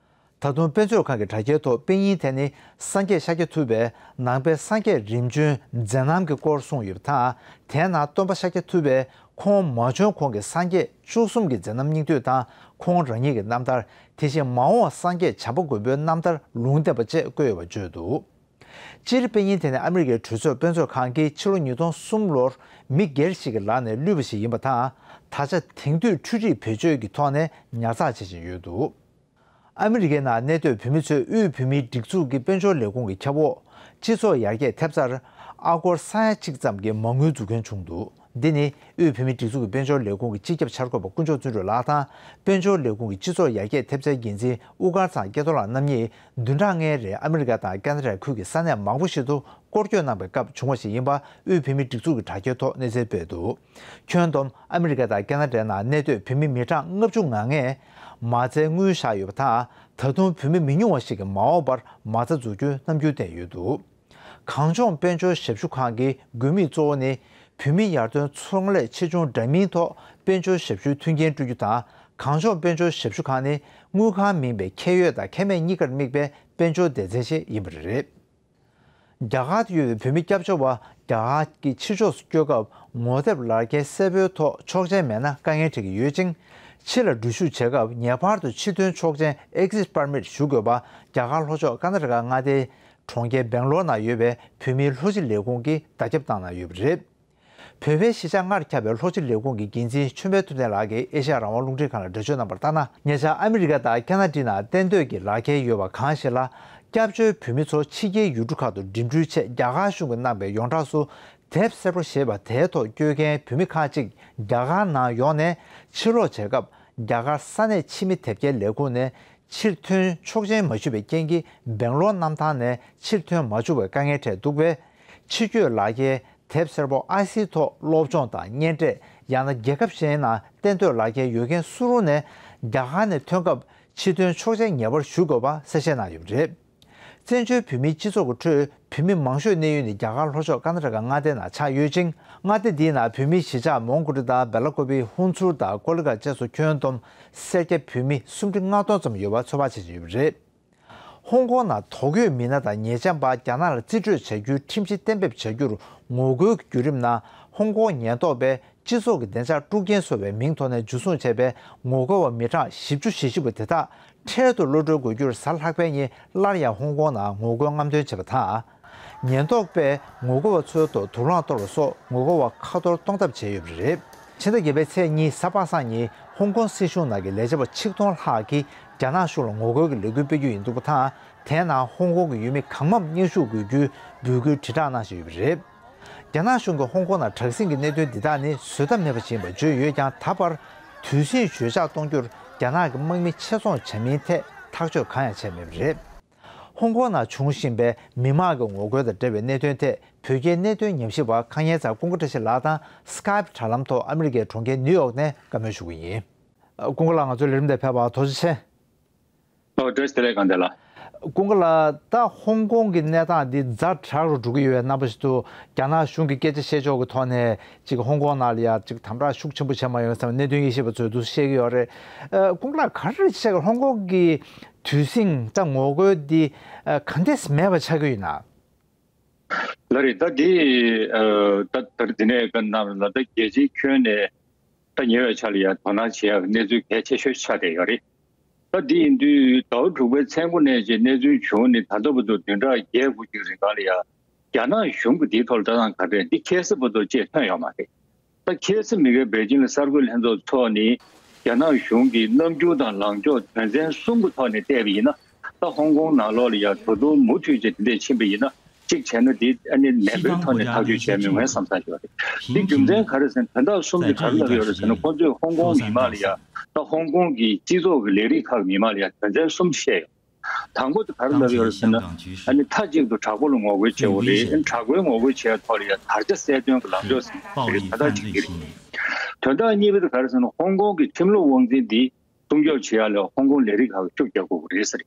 ད་དུང་དཔེ་མཛོད་ཁང་གི་དྲ་རྒྱའི་ཐོག་དཔེ་རྙིང་དེ་ནི་སངས་རྒྱས་ཤཱཀྱ་ཐུབ་པའི་ནང་པའི་སངས་རྒྱས་རིམ་བྱོན་མཛད་རྣམ་གྱི་སྐོར་གསུངས་ཡོད་པ་དང་། དེའི་ནང་སྟོན་པ་ཤཱཀྱ་ཐུབ་པས་ཁོང་མ་བྱོན་གོང་གི་སངས་རྒྱས་བཅུ་གསུམ་གྱི་མཛད་རྣམ་སྙིང་བསྡུས་དང་། ཁོང་རང་ཉིད་ཀྱི་རྣམ་ཐར། དེ་བཞིན་མ་འོངས་པ་སངས་རྒྱས་བྱམས་པ་མགོན་པོའི་རྣམ་ཐར་ལུང་བསྟན་པ་བཅས་བཀོད་ཡོད་པ་བརྗོད་འདུག་སྤྱིར་དཔེ་རྙིང་དེ་ནི་ཨ་མི་རི་ཀའི་གྲོས་ཚོགས་དཔེ་མཛོད་ཁང་གིས་ཕྱི་ལོ་ཉིས་སྟོང་གསུམ་ལོར་མི་སྒེར་ཞིག་གི་ལག་ནས་བླུས་པ་ཞིག་ཡིན་པ་དང་། ད་ཆ་དེང་དུས་འཕྲུལ་རིག་བེད་སྤྱོད་ཀྱི་ཐོག་ནས་ཉར་ཚགས་བྱེད་བཞིན་ཡོད་འདུག་ཨ་མི་རི་ཀའི་ནང་གནས་སྡོད་བོད་མི་ཚོས་དབུས་བོད་མིའི་སྒྲིག་འཛུགས་ཀྱི་དཔལ་འབྱོར་ལས་ཁུངས་ཀྱི་ཁྱབ་འོག་སྤྱི་ཚོགས་ཡར་རྒྱས་ཐེབས་རྩར་ཨ་སྒོར་ས་ཡ་གཅིག་ཙམ་གྱི་མ་དངུལ་འཛུགས་མཁན་བྱུང་འདུག་འདི་ནི་དབུས་བོད་མིའི་སྒྲིག་འཛུགས་ཀྱི་དཔལ་འབྱོར་ལས་ཁུངས་ཀྱི་སྤྱི་ཁྱབ་འཆར་འགོད་པ་དཀོན་མཆོག་བརྩོན་འགྲུས་ལགས་དང་། དཔལ་འབྱོར་ལས་ཁུངས་ཀྱི་སྤྱི་ཚོགས་ཡར་རྒྱས་ཐེབས་རྩའི་འགན་འཛིན་དབུ་དཀར་ཚང་སྐལ་རྡོར་ལགས་རྣམ་གཉིས་བདུན་ཕྲག་ལྔའི་རིང་ཨ་མི་རི་ཀ་དང་ཁ་ན་ཌ་ཁུལ་གྱི་ས་གནས་མང་པོ་ཞིག་ཏུ་སྐོར་སྐྱོད་གནང་པའི་སྐབས་བྱུང་བ་ཞིག་ཡིན་པ་དབུས་བོད་མིའི་སྒྲིག་འཛུགས་ཀྱི་དྲ་རྒྱའི་ཐོག་གནས་ཚུལ་སྤེལ་འདུག་ཁྱོན་བསྡོམས་ཨ་མི་རི་ཀ་དང་ཁ་ན་ཌའི་ནང་གནས་སྡོད་བོད་མི་མི་གྲངས་ལྔ་བཅུ་ང་ལྔས་མ་རྩའི་དངུལ་བཞག་ཡོད་པ་དང་། ད་དུང་བོད་མི་མི་ཉུང་བ་ཞིག་གིས་མ་འོངས་པར་མ་རྩ་འཛུགས་རྒྱུའི་རྣམ་འགྱུར་བསྟན་ཡོད་འདུག་གངས་ལྗོངས་དཔལ་འབྱོར་ཞབས་ཞུ་ཁང་གི་དགོས་དམིགས་གཙོ་བོ་ནི། བོད་མིའི་ཡར་ཐོན་ཚོང་ལས་ཆེ་ཆུང་འདྲ་མིན་ཐོག་དཔལ་འབྱོར་ཞབས་ཞུའི་མཐུན་རྐྱེན་སྤྲོད་རྒྱུ་དང་། གངས་ལྗོངས་དཔལ་འབྱོར་ཞབས་ཞུ་ཁང་ནི་དངུལ་ཁང་མིན་པའི་ཁྱད་ཡོད་དང་ཁྱད་མེད་གཉིས་ཀར་དམིགས་པའི་དཔལ་འབྱོར་སྡེ་ཚན་ཞིག་ཡིན་པ་རེད། རྒྱ་གར་དུ་ཡོད་པའི་བོད་མི་སྐྱབས་བཅོལ་བ་རྒྱ་གར་གྱི་ཕྱི་ཕྱོགས་སུ་བསྐྱོད་སྐབས་ངོ་དེབ་ལག་འཁྱེར་གསལ་པོའི་ཐོག་ཆོག་མཆན་མེད་ན་དཀའ་ངལ་འཕྲད་ཀྱི་ཡོད་ཅིང་། ཕྱི་ལ་འགྲུལ་བཞུད་བྱེད་སྐབས་ངེས་པར་དུ་ཕྱི་ཐོན་ཆོག་མཆན་Exit Permit ཞུ་དགོས་པ་རྒྱ་གར་ལྷོ་ཕྱོགས་ཀར་ན་ཊ་ཀ་མངའ་སྡེའི་གྲོང་ཁྱེར་སྦེང་ལོར་ནང་ཡོད་པའི་བོད་མིའི་ལྷོ་སྤྱི་ལས་ཁུངས་ཀྱིས་བརྡ་ཁྱབ་བཏང་གནང་ཡོད་པ་རེད། བོད་པའི་གཞིས་ཆགས་ལྔར་ཁྱབ་པའི་ལྷོ་སྤྱི་ལས་ཁུངས་ཀྱི་འགན་འཛིན་ཆོས་འཕེལ་ཐུབ་བསྟན་ལགས་ཀྱིས་ཨེ་ཤ་ཡ་རང་དབང་རླུང་འཕྲིན་ཁང་ལ་འགྲེལ་བརྗོད་གནང་བར་ལྟར་ན། ཉེ་ཆར་ཨ་མི་རི་ཀ་དང་ཁ་ན་ཌའི་ནང་གཏན་སྡོད་ཀྱི་ལག་འཁྱེར་ཡོད་པ་གང་ཞིག་ལ། སྐྱབས་བཅོལ་བོད་མི་ཚོ་ཕྱི་རྒྱལ་ཡུལ་གྲུ་ཁག་ཏུ་འགྲིམ་འགྲུལ་ཆེད་རྒྱ་གར་གཞུང་གིས་གནང་པའི་ཡོངས་གྲགས་སུ། དེབ་སེར་པོ་ཞེས་པ་དེའི་ཐོག་བསྐྱོད་མཁན་བོད་མི་ཁག་ཅིག་རྒྱ་གར་ནང་ཡོང་ནས་ཕྱིར་ལོག་བྱེད་སྐབས། རྒྱ་གར་ས་གནས་ཕྱི་མི་དེབ་སྐྱེལ་ལས་ཁུངས་ནས་ཕྱིར་ཐོན་ཆོག་མཆན་མ་ཞུས་པའི་རྐྱེན་གྱིས། སྦེང་ལོར་གནམ་ཐང་ནས་ཕྱིར་ཐོན་མ་བཅུག་པའི་དཀའ་ངལ་འཕྲད་འདུག་པས། ཕྱི་སྐྱོད་ལག་འཁྱེར་དེབ་སེར་པོ་ཨའི་སི་ཐོག་སློབ་སྦྱོང་དང་གཉེན་འཕྲད། ཡང་ན་རྒྱལ་ཁབ་གཞན་ནང་གཏན་སྡོད་ལག་འཁྱེར་ཡོད་མཁན་སུ་རུང་ནས་རྒྱ་གར་ནས་ཐོན་སྐབས་ཕྱིར་ཐོན་ཆོག་མཆན་ངེས་པར་ཞུ་དགོས་པ་གསལ་བཤད་གནང་ཡོད་པ་རེད། བཙན་བྱོལ་བོད་མིའི་སྤྱི་ཚོགས་ཀྱི་ཁྲོད་བོད་མི་མང་ཤོས་གནས་ཡུལ་ནི་རྒྱ་གར་ལྷོ་ཕྱོགས་ཀར་ན་ཊ་ཀ་མངའ་སྡེ་ནང་ཆགས་ཡོད་ཅིང་། མངའ་སྡེ་འདིའི་ནང་བོད་མིའི་གཞིས་ཆགས་མོན་གྷོ་ཊི་དང་སྦེ་ལ་ཀོ་བི། ཧུན་སུར་དང་ཀོ་ལི་གྷལ་བཅས་སུ་ཁྱོན་བསྡོམས་སེར་སྐྱ་བོད་མི་སུམ་ཁྲི་ལྔ་སྟོང་ཙམ་ཡོད་པ་ཚོད་དཔག་བྱེད་བཞིན་ཡོད་པ་རེད། ཧོང་ཀོང་ནང་དོགས་ཡོད་མི་སྣ་དང་ཉེས་ཅན་པ་རྒྱ་ནག་ལ་རྩིས་སྤྲོད་བྱ་རྒྱུའི་ཁྲིམས་གཞི་གཏན་འབེབས་བྱ་རྒྱུར་ངོ་རྒོལ་གྱི་བརྒྱུད་རིམ་ནང་ཧོང་ཀོང་ཉེན་རྟོག་པས་སྤྱི་ཚོགས་ཀྱི་བདེ་འཇགས་དཀྲུག་རྐྱེན་བཟོ་བའི་མིང་ཐོག་ནས་འཇུ་བཟུང་བྱས་པའི་ངོ་རྒོལ་བ་མི་གྲངས་བཞི་བཅུ་ཞེ་བཞི་པོ་དེ་དག་འཕྲལ་དུ་གློད་གྲོལ་དགོས་རྒྱུར། གཟའ་ལྷག་པའི་ཉིན་སླར་ཡང་ཧོང་ཀོང་ནང་ངོ་རྒོལ་རྔམ་སྟོན་བྱས་པ་དང་། ཉེན་རྟོག་པས་ངོ་རྒོལ་བ་ཚོའི་ཐོག་དུག་རླངས་གཏོར་བ་སོགས་ངོ་རྒོལ་བ་ཁ་གཏོར་གཏོང་ཐབས་བྱས་ཡོད་པ་རེད། ཕྱི་ཟླ་བརྒྱད་པའི་ཚེས་གཉིས་གཟའ་པ་སངས་ཉིན་ཧོང་ཀོང་སྲིད་གཞུང་ནང་གི་ལས་བྱེད་པ་ཆིག་སྟོང་ལྷག་གིས་རྒྱ་ནག་གཞུང་ལ་ངོ་རྒོལ་གྱི་ལས་འགུལ་སྤེལ་རྒྱུ་ཡིན་འདུག་པ་དང་། དེའི་ནང་ཧོང་ཀོང་གི་ཡུལ་མི་གང་མང་མཉམ་ཞུགས་དགོས་རྒྱུའི་འབོད་སྐུལ་དྲིལ་བསྒྲགས་གནང་བཞིན་ཡོད་པ་རེད། རྒྱ་ནག་གཞུང་གིས་ཧོང་ཀོང་ནང་དྲག་ཟིང་གི་གནད་དོན་འདི་དག་ནི་བཟོད་ཐབས་མེད་པ་ཞིག་ཡིན་པ་བརྗོད་ཡོད་ཀྱང་། ད་བར་དུས་ཟིང་ཞོད་འཇགས་གཏོང་རྒྱུར་རྒྱ་ནག་གི་དམག་མི་ཆེད་རྫོང་བྱ་མིན་ཐད་ཐག་གཅོད་གང་ཡང་བྱས་མེད་པ་རེད། ཧོང་ཀོང་ནང་བྱུང་བཞིན་པའི་མི་མང་གི་ངོ་རྒོལ་དང་འབྲེལ་བའི་གནད་དོན་ཐད་བོད་རྒྱའི་གནད་དོན་ཉམས་ཞིབ་པ་ཁང་ཡན་ཚ་ཀུན་དགའ་བཀྲ་ཤིས་ལགས་དང་སི་ཀའེ་པི་དྲ་ལམ་ཐོག་ཨ་མི་རི་ཀའི་གྲོང་ཁྱེར་ནིའུ་ཡོག་ནས་བཀའ་མོལ་ཞུ་གི་ཡིན། ཀུན་དགའ་ལགས། ང་ཚོའི་ལས་རིམ་དེ་ཕེབས་པར་ཐུགས་རྗེ་ཆེ། ཨོ། བཀྲ་ཤིས་བདེ་ལེགས། གང་བདེ་ལགས། ཀུན་དགའ་ལགས། ད་ཧོང་ཀོང་གི་གནས་སྟངས་འདི་ཛ་དྲག་རུ་འགྲོ་གི་ཡོད་པའི་རྣམ་པ་ཞིག་འདུག་རྒྱ་ནག་གཞུང་གི་སྐད་ཆ་བཤད་ཕྱོགས་ཀྱི་ཐོག་ནས་ཅིག་ཧོང་ཀོང་ནང་ལ་ཡ་ཅིག་དམ་དྲག་ཤུགས་ཆེན་པོ་བྱས་མ་ཡོང་བསམ་གནད་དོན་དབྱེ་ཞིབ་པ་ཚོས་འདུག་བཤད་ཀྱི་ཡོད་རེད། ཨ། ཀུན་དགའ་ལགས། ག་རེ་བཤད་ཀྱི། ཧོང་ཀོང་གི་དུས་ཟིང་ད་ངོ་རྒོལ་འདི་ཨ་ག་འདྲས་མེད་པ་ཆགས་ཀྱི་ཡོད་ན། ལགས་རེད། ད་འདི་ཨ་ད་ད་རེས་འདི་ནས་ག་ནང་ལ་ད་རྒྱལ་སྤྱིའི་ཁྱོན་ནས་ད་ཉེ་བའི་ཆར་ལ་ཡ་དོ་སྣང་བྱེད་ཡག་གནས་ཚུལ་གལ་ཆེ་ཤོས་ཆགས་བསྡད་ཡོད་རེད། ད་འདི་ཡིན་དུས་ཟླ་བ་དྲུག་པའི་མཚན་དགུ་ནས་ཅིག་གནས་ཚུལ་བྱུང་ནས་ད་ལྟ་བར་དུ་བདུན་ཕྲག་བརྒྱད་དགུ་ཅིག་རིང་ག་ལ་ཡ་རྒྱ་ནག་གཞུང་གི་འདིའི་ཐོག་ལ་ལྟ་སྟངས་ག་རེ་འདི་ཁ་གསལ་བར་དུ་ཅིག་ཐོན་ཡོད་མ་རེད། ད་ཁ་སང་མི་ཁའི་པེ་ཅིང་ལ་གསར་འགོད་ལྷན་ཚོགས་ཚོགས་ནས་རྒྱ་ནག་གཞུང་གི་རྣམ་འགྱུར་དང་ལངས་ཕྱོགས་དོན་ཚན་གསུམ་གྱི་ཐོག་ནས་བལྟས་པ་ཡིན་ན། ད་ཧོང་ཀོང་ནང་ལོགས་ལ་ཡ་ད་དུང་མུ་མཐུད་བྱས་དེ་འདྲས་ཕྱིན་པ་ཡིན་ན། གཅིག་བྱས་ན་དེ་ཨ་ནི་ནན་པོའི་ཐོག་ནས་ཐག་གཅོད་བྱས་མི་འོང་བསམ་བསམ་ཞིག་ཡོད་རེད། དེ་རྒྱུ་མཚན་ག་རེ་ཟེར་ན། དོན་དག་གསུམ་དེ་ག་རེ་ལབ་ཡོད་རེད་ཟེར་ན། ཁོང་ཚོས་ཧོང་ཀོང་མི་མང་ལ་ཡ་ད་ཧོང་ཀོང་གི་སྤྱི་ཚོགས་ཀྱི་ལས་རིགས་ཁག་མི་མང་ལ་ཡ་དོན་ཚན་གསུམ་བཤད་ཡོད། དང་པོ་དེ་ག་རེ་ལབ་ཡོད་རེད་ཟེར་ན། ཨ་ནི་མཐའ་གཅིག་ཏུ་དྲག་པོ་ལ་ངོ་རྒོལ་བྱེད་དགོས་རེད། ཨ་ནི་དྲག་པོའི་ངོ་རྒོལ་བྱེད་ཡག་ཐོག་ལ་ཡ་དར་ཆ་གསལ་སྟོན་གྱི་ལངས་ཕྱོགས་ཟེར་གྱི་རེད། དེ་དག་གཅིག་དེ་རེད། དོན་དག་གཉིས་པ་དེ་ག་རེ་ཟེར་ན། ཧོང་ཀོང་གི་ཁྲིམས་ལུགས་དབང་འཛིན་འདི་སྲུང་སྐྱོབ་བྱེད་ཡག་ལ་ཧོང་ཀོང་ལས་རིགས་ཁག་གིས་ཤུགས་རྒྱག་དགོས་ཀྱི་རེད་ཟེར།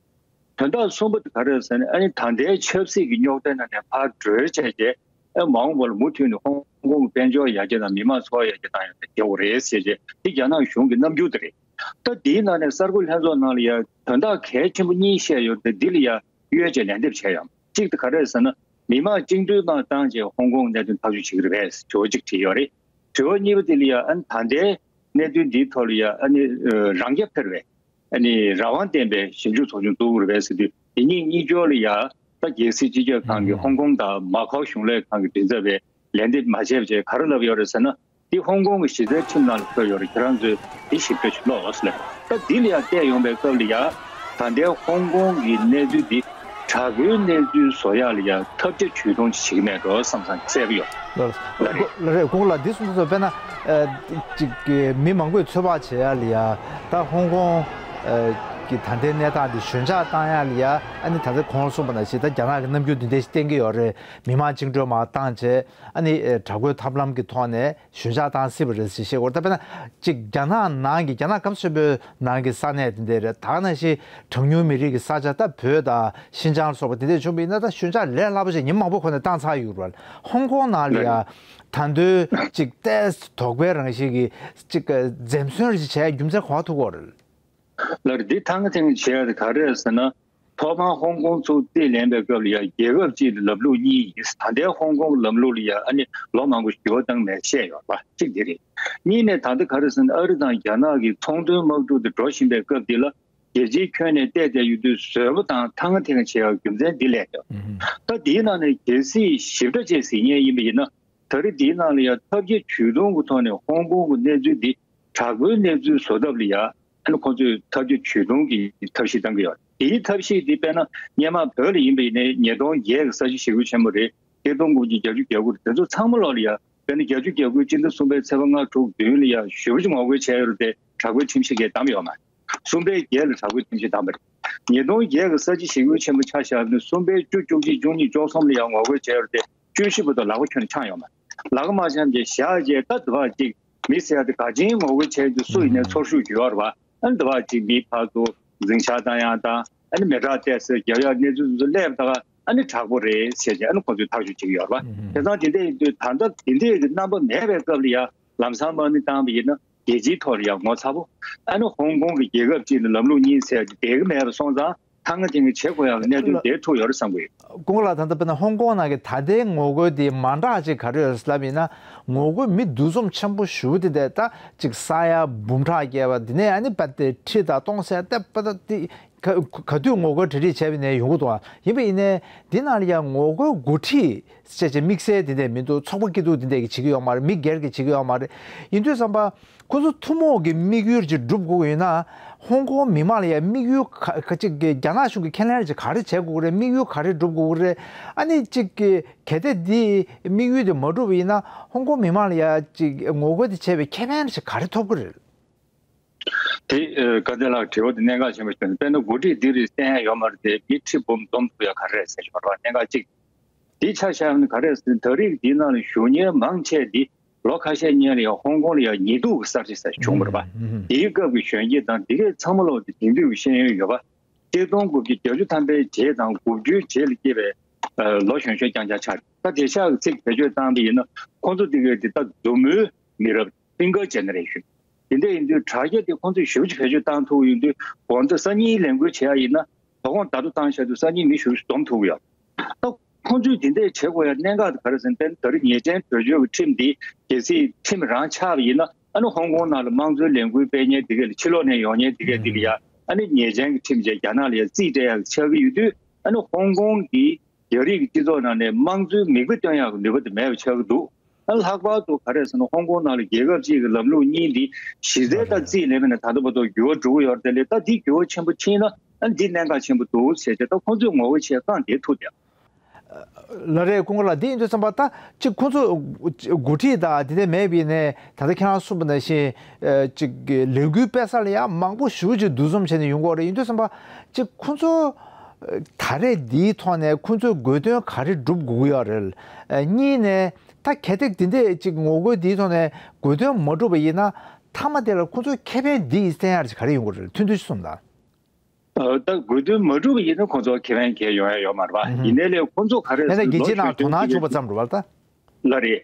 དོན་དག་གསུམ་པ་དེ་ག་རེ་རེད་ཟེར་ན། ཨ་ནི་ད་ལྟའི་ཆབ་སྲིད་ཀྱི་རྙོག་དྲའི་ནང་ནས་ཕར་གྲོལ་བྱས་རྗེས། ཨ་མ་འོངས་པ་ལ་མུ་མཐུད་ནས་ཧོང་ཀོང་གི་དཔལ་འབྱོར་ཡར་རྒྱས་དང་མི་མང་འཚོ་བ་ཡར་རྒྱས་གཏང་ཡག་དེ་བྱེད་དགོས་རེད་ཟེར་བྱས། དེ་རྒྱ་ནག་གཞུང་གི་རྣམ་འགྱུར་དེ་རེད། ད་འདིའི་ནང་ནས་གསར་འགོད་ལྷན་ཚོགས་ནང་ལ་ཡ་དོན་དག་གལ་ཆེན་པོ་གཉིས་བཤད་ཡོད་དེ། འདི་ལ་ཡ་གཡོལ་བྱས་ལན་འདེབས་བྱས་ཡོད། གཅིག་དེ་ག་རེ་རེད་ཟེར་ན། མི་མང་བཅིངས་འགྲོལ་དང་བཏང་བྱས་ཧོང་ཀོང་གནད་དོན་ཐག་གཅོད་བྱེད་ཀྱི་རེད་པས་དྲི་བ་གཅིག་དྲིས་ཡོད་རེད། དྲི་བ་གཉིས་པ་དེ་ལ་ཡ། ཨ་ནི་ད་ལྟའི་གནད་དོན་འདིའི་ཐོག་ལ་ཡ། ཨ་ནི་རང་རྐྱ་འཕེར་བའི། ཨ་ནི་རང་དབང་ལྡན་པའི་ཞིབ་འཇུག་ཚོགས་ཆུང་བཙུགས་དགོས་རེད་པས་ཟེར་དུས། དེ་གཉིས་གཉིས་སྦྱོར་ལ་ཡ། ད་རྒྱལ་སྲིད་སྤྱི་ཁྱབ་ཁང་གི་ཧོང་ཀོང་དང་མ་ཁའོ་གཞུང་ལས་ཁང་གི་མགྲིན་ཚབ་པས་ལན་འདེབས་མ་བྱས་པ་བྱས། ག་རེ་ལབ་ཡོད་རེད་ཟེར་ན། འདི་ཧོང་ཀོང་གི་གཞི་རྩའི་ཁྲིམས་ནང་ལ་འཁོད་ཡོད་རེད། ཁྱེད་རང་ཚོས་འདི་ཞིབ་ཕྲ་ཞིག་ཀློག་ཟེར་ལབ། ད་འདི་ལ་ཡ་བལྟས་ཡོང་པའི་སྐབས་ལ་ཡ། ད་ལྟའི་ཧོང་ཀོང་གི་གནས་ཚུལ་འདི་དྲག་པོའི་གནས་ཚུལ་བཟོ་ཡག་ལ་ཡ་ཐབས་བརྒྱ་ཇུས་སྟོང་ཅིག་བྱེད་ཀྱི་མེད་འགྲོ་བསམ་བསམ་གསལ་པོ་ཡོད། ལགས་རེད། ཀུན་དགའ་ལགས། འདི་གསུངས་དུས་དཔེར་ན། ཨ། ཅིག་གི་མི་མང་པོས་ཚོད་དཔག་བྱེད་ཡག་ལ་ཡ། ད་ཧོང་ཀོང་ཨ་གི་ད་ལྟའི་གནས་སྟངས་འདི་ཞོད་འཇགས་བཏང་ཡག་ལ་ཡ། ཨ་ནི་ད་ལྟ་གོང་གསུངས་པ་ནང་བཞིན་ད་རྒྱ་ནག་གི་རྣམ་འགྱུར་འདི་འདྲ་ཞིག་བསྟན་གྱི་ཡོད་རེད། མི་མང་བཅིངས་འགྲོལ་མར་བཏང་བྱས། ཨ་ནི་ཨ་དྲག་པོའི་ཐབས་ལམ་གྱི་ཐོག་ནས་ཞོད་འཇགས་བཏང་སྲིད་པ་རེད་ཟེར་བཤད་ཀྱི་ཡོད་རེད། ད་དཔེར་ན་ཅིག་རྒྱ་ནག་ནང་གི། རྒྱ་ནག་སྐམ་ས་ཆེན་པོའི་ནང་གི་ས་གནས་དེ་འདྲ་རེད། ད་ག་ནང་བཞིན་གྲངས་ཉུང་མི་རིགས་ཀྱི་ས་ཆ། ད་བོད་དང་ཤིན་ཅང་ལ་སོགས་པ་དེ་འདྲ་བྱུང་བ་ཡིན་ན། ད་ཞོད་འཇགས་ལས་སླ་པོ་ཞིག་ཉིན་མང་པོ་གོང་ནས་བཏང་ཚར་ཡོད་རེད། ཧོང་ཀོང་ནང་ལ་ཡ་ད་དུང་ཅིག་ཏོག་ཙམ་དོགས་པའི་རང་བཞིན་གྱི་ཅིག་འཛེམ་ཟོན་རེ་ཞིག་བྱས་རྒྱུ་མཚན་ག་པར་ཐུག་གི་ཡོད་རེད། ལགས་རེད། འདི་ཐང་ཐེངས་བྱས་ཡག་དེ་ག་རེ་རེད་ཟེར་ན། ཐོག་མར་ཧོང་ཀོང་ཚུར་རྩིས་ལེན་པའི་སྐབས་ལ་ཡ། རྒྱལ་ཁབ་གཅིག་ལ་ལམ་ལུགས་གཉིས་ཡིན། ད་ལྟའི་ཧོང་ཀོང་གི་ལམ་ལུགས་ལ་ཡ། ཨ་ནི་ལོ་མང་པོ་འགྱུར་བ་བཏང་མེད་བཤད་ཡོད་པ་གཅིག་དེ་རེད། གཉིས་ནས་ད་ལྟ་ག་རེ་ཟེར་ན། ཨ་རི་དང་རྒྱ་ནག་གི་ཚོང་དོན་དམག་འཁྲུག་དེ་འགྲོ་བཞིན་པའི་སྐབས་འདི་ལ། རྒྱལ་སྤྱིའི་ཁྱོན་ནས་བལྟས་བསྡད་ཡོད་དུས། བཟོད་པ་དང་ཐང་ཐེངས་བྱེད་ཡག་རྒྱུ་མཚན་འདི་ལས་ཀྱང་། ད་འདིའི་ནང་ནས་གལ་སྲིད་ཞིབ་ཕྲ་བྱས་ཟིན་མཁན་ཡིན་པ་ཡིན་ན། ད་རེས་འདིའི་ནང་ལ་ཡང་ཐབས་བརྒྱ་ཇུས་སྟོང་གི་ཐོག་ནས་ཧོང་ཀོང་གི་གནས་ཚུལ་འདི་དྲག་པོའི་གནས་ཚུལ་བཟོ་ཐབས་ལ་ཡང་ཨ་ནི་ཁོང་ཚོས་ཐབས་བརྒྱ་ཇུས་སྟོང་གི་ཐབས་ཤེས་བཏང་གི་ཡོད། དེའི་ཐབས་ཤེས་འདི་དཔེར་ན་སྔོན་མ་བོད་ལ་ཡིན་པ་ཡིན་ནའི་ཉིས་སྟོང་བརྒྱད་ཀྱི་ས་བྱི་ཞི་རྒོལ་ཆེན་པོ་རེད། ཆིག་སྟོང་དགུ་བརྒྱ་བརྒྱད་ཅུ་གྱ་དགུ་རེད། དེ་ཚོ་ཚང་མ་ལོག་ལ་ཡང་དཔེར་ན་བརྒྱད་ཅུ་གྱ་དགུའི་སྤྱི་ཟླ་གསུམ་པའི་ཚེས་པ་ལྔ་དྲུག་བདུན་ལ་ཡང་ཞེ་པོ་ཅིག་ངོ་རྒོལ་བྱས་ཡོད་རེད་དེ། དྲག་པོའི་ཁྲིམས་གཞི་གས་བསྡམས་ཡོད་མ་རེད། གསུམ་པའི་བརྒྱད་ལ་དྲག་པོའི་ཁྲིམས་གཞི་བསྡམས་པ་རེད། ཉིས་སྟོང་བརྒྱད་ཀྱི་ས་བྱི་ཞི་རྒོལ་ཆེན་པོ་ཆ་བཞག་ན་གསུམ་པའི་བཅུ། བཅུ་གཅིག་བཅུ་གཉིས། བཅུ་གསུམ་ལ་ཡང་ངོ་རྒོལ་བྱས་ཡོད་རེད་དེ། བཅུ་བཞི་བར་དུ་ལག་པ་ཁྱོན་ནས་འཆང་ཡོད་མ་རེད། ལག་པ་མ་འཆང་རྗེས་བཞག་རྗེས་ད་དུ་བ་ཅིག་མི་ཟེར་ཡ་དེ་ག་ཅིན་ངོ་རྒོལ་བྱས་དུས་སུ་ཡིན་ནའི་ཚོར་ཤུགས་ཡོད་རེད་བ། ཨ་ནི་དུ་བ་ཅིག་མི་ཕར་ཚུར་འཛིང་ཆག་བཏང་ཡག་དང་། ཨ་ནི་མེ་སྲེག་ཏོག་ཙམ་རྒྱག་ཡག་གནས་ཚུལ་ཚོ་སླེབས་ད་ག་ཨ་ནི་དྲག་པོ་རེད་ཟེར་ཏེ་ཨ་ནི་ཁོ་ཚོས་ཐག་གཅོད་བྱེད་ཀྱི་ཡོད་རེད་བ། དེ་ཙང་དེ་འདྲ་ཡིན་དུས་ད་ལྟ་དེ་འདྲའི་གི་རྣམ་པ་མེད་པའི་སྐབས་ལ་ཡང་ལམ་སང་དམག་མི་བཏང་བ་ཡིན་ན་རྒྱལ་སྤྱིའི་ཐོག་ལ་ཡང་ངོ་ཚ་པོ། ཨ་ནི་ཧོང་ཀོང་གི་རྒྱལ་ཁབ་ཅིག་ནས་ལམ་ལུགས་གཉིས་ཟེར་ཏེ་བསྡད་ཀྱི་མེད་པ་སོང་ཙང་། ཐང་ང་ཐིང་ངེ་བྱེད་དགོས་ཡག་གི་གནད་དོན་དེ་ཐུག་ཡོད་རེད་བསམ་གི་ཡོད། ཀུན་དགའ་ལགས། ད་ལྟ་དཔེར་ན་ཧོང་ཀོང་ནང་གི་ད་ལྟའི་ངོ་རྒོལ་དེ་མ་འདྲ་ཅིག་ག་རེ་ཡོད་ལབ་ཡིན་ན། ངོ་རྒོལ་མི་འདུ་འཛོམས་ཆེན་པོ་ཞེ་པོ་དེ་འདྲ་ད་ཅིག་ས་ཡ་འབུམ་ཕྲག་བརྒལ་བ་དེ་ནས་ཨ་ནི་པ་དེ་ཁྲི་དང་སྟོང་ཟེར་ཏེ་པ་ད་དེ་ག་ག་དུས་ངོ་རྒོལ་གྲ་སྒྲིག་བྱས་པ་ནས་ཡོང་གི་འདུག་ཡིན་པ་ཡིན་ནའི་འདི་ནང་ལ་ཡང་ངོ་རྒོལ་འགོ་ཁྲིད་ཅེས་ཅེས་དམིགས་བསལ་དེ་འདྲ་མི་འདུག་ཚོགས་པ་སྐྱིད་སྡུག་དེ་འདྲ་གི་བྱེད་ཀྱི་ཡོད་མ་རེད། མི་སྒེར་གྱི་བྱེད་ཀྱི་ཡོད་མ་རེད། ཡིན་དུས་ཙམ་པ། ཁོ་ཚོ་ཐུན་མོང་གི་དམིགས་ཡུལ་ཅིག་སྒྲུབ་དགོས་ཀྱི་ཡོད་ན། ཧོང་ཀོང་མི་མང་ལ་ཡང་དམིགས་ཡུལ་ག་ག་ཅིག་གི་རྒྱ་ནག་གཞུང་གིས་ཁས་ལེན་ཅིག་ག་རེ་བྱེད་དགོས་ཀྱི་རེད། དམིགས་ཡུལ་ག་རེ་སྒྲུབ་དགོས་ཀྱི་རེད། ཨ་ནི་གཅིག་གི་གལ་ཏེ་འདི་དམིགས་ཡུལ་དེ་མ་འགྲུབ་པ་ཡིན་ན་ཧོང་ཀོང་མི་མང་ལ་ཡང་ཅིག་ངོ་རྒོལ་དེ་བྱས་པའི་ཁེ་ཕན་ཅིག་ག་རེ་ཐོབ་ཀྱི་རེད། དེ་ཨ་དཀར་མཛེས་ལགས་དྲི་བ་དེ་གནད་འགག་ཆེན་པོ་ཞིག་རེད། དཔེར་ན་འགོ་ཁྲིད་འདི་རེད་བསྟན་ཡ་ཡོད་མ་རེད་དེ། མི་ཁྲི་འབུམ་འཛོམས་ཐུབ་ཡ་ག་རེ་རེད་ཟེར་གྱི་ཡོད་རེད་བ། གནད་འགག་གཅིག་འདི་ཆ་བཞག་ན་ག་རེ་ཟེར་ན་ད་རེས་འདིའི་ནང་ལ་ཞུགས་མཁན་མང་ཆེ་འདི་ལོ་ཁ་ཤས་སྔོན་ལ་ཡང་ཧོང་ཀོང་ལ་ཡང་ཉེས་འཛུགས་ཀྱི་གསར་བརྗེ་ཟེར་བྱུང་བ་རེད་པ། དེའི་སྐབས་ཀྱི་གཞོན་སྐྱེས་དང་དེ་གས་ཚང་མ་ལོག་དེ་དེང་དུས་ཀྱི་ཤེས་ཡོན་ཡོད་པ། ཆིག་སྟོང་དགུ་བརྒྱ་བརྒྱད་ཅུ་ཐམ་པའི་རྗེས་དང་དགུ་བཅུའི་རྗེས་ལ་སྐྱེས་པའི་ལོ་གཞོན་གཞོན་རྐྱང་རྐྱང་ཆགས་རེད། ད་དེང་སང་གི་ཚིག་བེད་སྤྱོད་བཏང་པ་ཡིན་ན་ཁོང་ཚོ་དེ་གས་དེ་ད་མཛུབ་མོའི་མི་རབས། Finger Generation། དེ་འདྲ་ཡིན་དུས་དྲ་རྒྱ་དེ་ཁོང་ཚོས་ཞེ་པོ་ཅིག་བེད་སྤྱོད་བཏང་ཐུབ་ཡོང་དུས་གོང་དུ་སང་ཉིན་ལས་འགུལ་བྱེད་ཡ་ཡིན་ན། དོ་དགོང་ད་དུང་བཏང་བཞག་དུས་སང་ཉིན་མི་ཞེ་པོ་ཅིག་འཛོམས་ཐུབ་ཀྱི་ཡོད། ད་ཁོང་ཚོས་དེ་འདྲ་བྱེད་དགོས་ཡ་གནད་འགག་དེ་ག་རེ་ཟེར་ན། དེ་ད་རེས་ཉེས་ཅན་བེད་སྤྱོད་ཀྱི་ཁྲིམས་འདི་གལ་སྲིད་ཁྲིམས་རང་ཆགས་པ་ཡིན་ན། ཨ་ནི་ཧོང་ཀོང་ནང་ལ་དམངས་གཙོའི་ལས་འགུལ་སྤེལ་མཁན་དེ་གས་ལ་ཕྱི་ལོགས་ནས་ཡོང་མཁན་དེ་གས་དེ་ལ་ཡ་ཨ་ནི་ཉེས་ཅན་གྱི་ཁྲིམས་བཅས་རྒྱ་ནག་ལ་ཡ་རྩིས་སྤྲད་ཡ་ཆགས་ཀྱི་ཡོད་དུས། ཨ་ནི་ཧོང་ཀོང་གི་རྒྱ་རིགས་ཀྱི་སྤྱི་ཚོགས་ནང་ནས་དམངས་གཙོའི་མིག་དཔེ་སྟོན་ཡག་གི་ནུས་པ་དེ་མེད་པ་ཆགས་ཀྱི་འདུག་ཨ་ལྷག་པར་དུ་ག་རེ་ཟེར་ན། ཧོང་ཀོང་ནང་ལ་རྒྱལ་ཁབ་གཅིག་གི་ལམ་ལུགས་གཉིས་འདི་གཞི་རྩའི་ཐོག་རྩིས་ལེན་པ་ནས་ད་ལྟ་བར་དུ་འགྱུར་བ་འགྲོ་གི་ཡོད་རེད་དེ། ད་འདི་འགྱུར་བ་ཆེན་པོ་ཕྱིན་ན་ཨ་འདི་གནད་འགག་ཆེན་པོ་འདུག་ཟེར་ཏེ་ད་ཁོང་ཚོས་ངོ་རྒོལ་བྱེད་རྐང་དེ་ཐུག་བསྡད། ལགས་རེད། ཀུན་དགའ་ལགས། འདི་ཡིན་དུས་ཙམ་པ་ད་ཅིག་ཁོང་ཚོ་འགོ་ཁྲིད་དང་དེ་འདྲ་མེད་པའི་ནས་ད་ལྟ་ཁྱེད་རང་གསུངས་པ་ནང་བཞིན་ཅིག་ལས་འགུལ་སྤེལ་ས་ལ་ཡང་མང་པོ་ཞེ་པོ་ཅིག་འདུ་འཛོམས་བྱས་ནས་ཡོང་གི་ཡོད་རེད། ཡིན་དུས་ཙམ་པ་ཅིག་ཁོང་ཚོ་ད་རེས་འདིའི་ཐོག་ནས་ཁོང་ཚོས་དགོས་དོན་ག་རེ་སྒྲུབ་དགོས་ཀྱི་ཡོད་རེད། གཉིས་ནས་ད་གལ་ཏེ་དེ་འདྲས་ཅིག་ངོ་རྒོལ་འདིའི་ཐོག་ནས་དགོས་དོན་མ་འགྲུབ་པ་ཡིན་ན་མཐའ་མ་དེ་ལ་ཁོང་ཚོའི་ཁེ་ཕན་འདི་ཡིས་བསྟན་ཡག་ཅིག་ག་རེ་ཡོང་གི་རེད། ཐུང་ཐུང་ཞིག་གསུངས་དང་། ད་དགོས་དོན་མ་འགྲུབ་པ་ཡིན་ན་ཁོང་ཚོར་ཁེ་ཕན་གང་ཡང་ཡོང་ཡ་ཡོད་མ་རེད་པ། ཡིན་ནའི་ལས་ཁོང་ཚོ་ག་རེ་ཟེར་ན་རྒྱལ་སྤྱིའི་ནང་དོ་སྣང་བྱུང་བ་ཙམ་རེད་པ། ད་ལགས་རེད།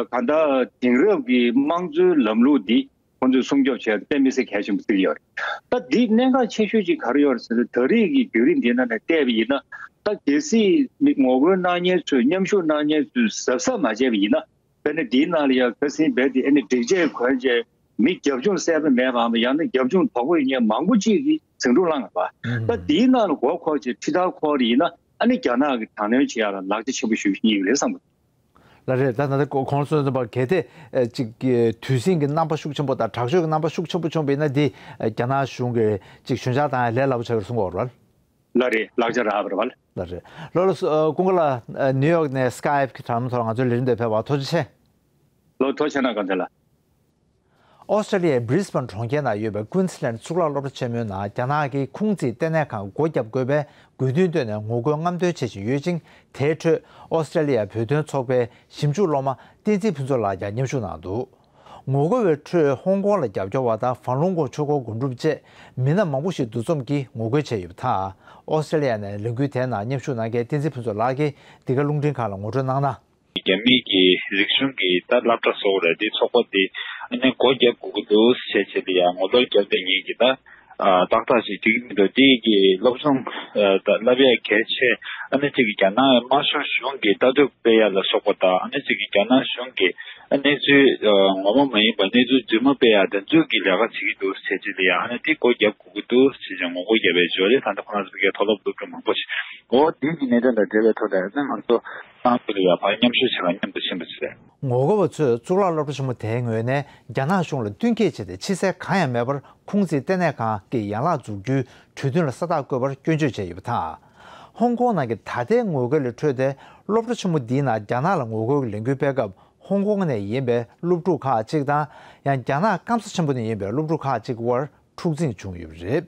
གང་ལྟར་དེང་རབས་ཀྱི་དམངས་གཙོའི་ལམ་ལུགས་འདི་ཁོང་ཚོས་སྲུང་སྐྱོབ་བྱས་དཔེ་མི་སྲིད་གལ་ཆེན་པོ་བརྩི་གི་ཡོད་རེད། ད་འདི་གནད་འགག་ཆེ་ཤོས་ཅིག་ག་རེ་ཡོད་རེད་ཟེར་ན། ད་རེས་ཀྱི་བརྒྱུད་རིམ་འདི་ནང་ནས་བལྟས་པ་ཡིན་ན། ད་གལ་སྲིད་མི་ངོ་རྒོལ་གནང་མཁན་ཚོས་མཉམ་ཞུགས་གནང་མཁན་ཚོས་གཟབ་གཟབ་མ་བྱས་པ་ཡིན་ན། དཔེར་ན་འདིའི་ནང་ལ་ཡང་ཁ་སང་རྦད་དེ་ཨ་ནི་སྒྲིག་ཆས་གོན་བྱས་མི་རྒྱབ་ལྗོངས་གསལ་པོ་མེད་པའམ། ཡང་ན་རྒྱབ་ལྗོངས་དོག་པོ་ཡོད་མཁན་མང་པོ་ཅིག་གིས་ཟིང་འཁྲུག་བསླངས་པ། ད་འདིའི་ནང་ལ་མགོ་འཁོར་བྱས་ཁྲི་ཐག་འཁོར་ཡིན་ན། ཨ་ནི་རྒྱ་ནག་གིས་དྲག་གནོན་བྱེད་ཡག་ལ་ལག་ཆ་ཆེན་པོ་ཞིག་རྙེད་ཀྱི་རེད་བསམ་གྱི་འདུག་ལགས་རེད། ད་ད་ལྟ་གོང་གོང་གསུངས་པ་གལ་ཏེ་ཅིག་དུས་ཟིང་གི་རྣམ་པ་ཤུགས་ཆེན་པོ་དང་དྲག་ཤོས་ཀྱི་རྣམ་པ་ཤུགས་ཆེན་པོ་བྱུང་བ་ཡིན་ན། འདི་རྒྱ་ནག་གཞུང་གིས་ཅིག་ཞུན་ཆག་བཏང་ཡ་ལས་སླ་པོ་ཆགས་ཀྱི་རེད་གསུང་གི་ཡོད་རེད་པ། ལགས་རེད། ལག་ཆ་རག་པ་རེད་པ། ལགས་རེད། ལགས་ལགས་སོ། ཀུན་དགའ་ལགས། ནིའུ་ཡོག་ནས་སི་ཀའེབ་ཀྱི་དྲ་ལམ་ཐོག་ང་ཚོའི་ལས་རིམ་དེ་ཕེབས་པར་ཐུགས་རྗེ་ཆེ། ལགས་ཐུགས་རྗེ་ཆེ་གནང་། དཀར་མཛེས་ལགས། ཨོ་སི་ཀྲེ་ལི་ཡའི་བྷི་རི་སི་བྷན་གྲོང་ཁྱེར་ནང་ཡོད་པའི་ཀུན་སི་ལན་གཙུག་ལག་སློབ་གྲྭ་ཆེན་མོའི་ནང་རྒྱ་ནག་གི་ཁུང་ཙི་ལྟེ་གནས་ཁང་སྒོ་བརྒྱབ་དགོས་པའི་དགོས་འདུན་བཏོན་ནས་ངོ་རྒོལ་རྔམ་སྟོན་བྱེད་བཞིན་ཡོད་ཅིང་། དེའི་ཁྲོད་ཨོ་སི་ཀྲེ་ལི་ཡ་བོད་དོན་ཚོགས་པའི་ཞིབ་འཇུག་སློབ་མ་བསྟན་འཛིན་ཕུན་ཚོགས་ལགས་ཀྱང་མཉམ་ཞུགས་གནང་འདུག་ངོ་རྒོལ་བའི་ཁྲོད་ཧོང་ཀོང་ལ་རྒྱབ་སྐྱོར་བ་དང་ཧྥན་ལུང་གོ་ཆོས་འཁོར་སྒོམ་སྒྲུབ་བཅས་མི་སྣ་མང་པོ་ཞིག་འདུ་འཛོམས་ཀྱིས་ངོ་རྒོལ་བྱས་ཡོད་པ་དང་། ཨོ་སི་ཀྲེ་ལི་ཡ་ནས་ལས་འགུལ་དེའི་ནང་མཉམ་ཞུགས་གནང་མཁན་བསྟན་འཛིན་ཕུན་ཚོགས་ལགས་ཀྱིས་འདི་ག་རླུང་འཕྲིན་ཁང་ལ་ངོ་སྤྲོད་གནང་ན། རྒྱ་མིའི་གི་རིག་གཞུང་གི་ད་སློབ་གྲྭ་སོགས་རེད། དེ་ཚོགས་པ་དེ་ཨ་ནི་སྒོ་བརྒྱབ་དགོས་ཀྱི་འདུག་ཟེར་བྱས་དེ་ཡང་ངོ་རྒོལ་བརྒྱབ་པའི་ཉིན་གྱི་ད་ ཨ་ཏག་ཏག་ཅིག་འགྲིག་མི་འདུག་དེ་གི་སློབ་སྦྱོང་ཨ་ད་བསླབ་ཡ་གལ་ཆེ། ཨ་ནི་ཅིག་གི་རྒྱ་ནག་དམར་ཤོག་གཞུང་གི་ལྟ་གྲུབ་སྤེལ་ཡ་ལ་སོགས་པ་དང་། ཨ་ནི་ཅིག་གི་རྒྱ་ནག་གཞུང་གི་ཨ་གནས་ཚུལ་ཨ་ངོ་མ་མ་ཡིན་པ་གནས་ཚུལ་རྫུན་མ་སྤེལ་ཡ་དེ་ཚོ་གི་ལས་ཀ་བྱེད་ཀྱི་འདུག་ཟེར་གྱི་ལ་ཡ། ཨ་ནི་དེ་སྒོ་རྒྱབ་དགོས་ཀྱི་འདུག་ཟེར་ཅིག་ངོ་རྒོལ་བརྒྱབ་པའི་བརྗོད་རེད། ད་ལྟ་ཁོ་རང་ཚོ་ཕ་གིའི་མཐོ་སློབ་སློབ་ཕྲུག་མང་པོ་ཞིག་འོ་དེ་གི་གནད་དོན་དང་འབྲེལ་བའི་ཐོག་ལ་ཡང་ང་ཚོ་ཏང་ཕུད་ལ་ཡ་ཕར་མཉམ་ཞུགས་བྱེད་ལ་མཉམ་དུ་ཕྱིན་པ་ཞིག་རེད། ངོ་རྒོལ་བ་ཚོས་གཙུག་ལག་སློབ་གྲྭ་ཆེན་མོ་དེའི་ངོས་ནས་རྒྱ་ནག་གཞུང་ལ་བསྟུན་མཁས་བྱས་ཏེ། ཕྱི་གསལ་གང་ཡང་མེད་པར་ཁུང་ཙི་ལྟེ་གནས་ཁང་གི་ཡན་ལག་འཛུགས་རྒྱུའི་གྲོས་མཐུན་ལ་ས་རྟགས་བཀོད་པར་སྐྱོན་བརྗོད་བྱས་ཡོད་པ་དང་། ཧོང་ཀོང་ནང་གི་ད་ལྟའི་ངོ་རྒོལ་ལས་འཕྲོས་ཏེ། སློབ་གྲྭ་ཆེན་མོ་འདིའི་ནང་རྒྱ་ནག་ལ་ངོ་རྒོལ་གྱི་ལས་འགུལ་སྤེལ་སྐབས། ཧོང་ཀོང་ནས་ཡིན་པའི་སློབ་ཕྲུག་ཁག་ཅིག་དང་། ཡང་རྒྱ་ནག་སྐམ་ས་ཆེན་པོ་ནས་ཡིན་པའི་སློབ་ཕྲུག་ཁག་ཅིག་དབར་འཁྲུག་འཛིང་བྱུང་ཡོད་པ་རེད།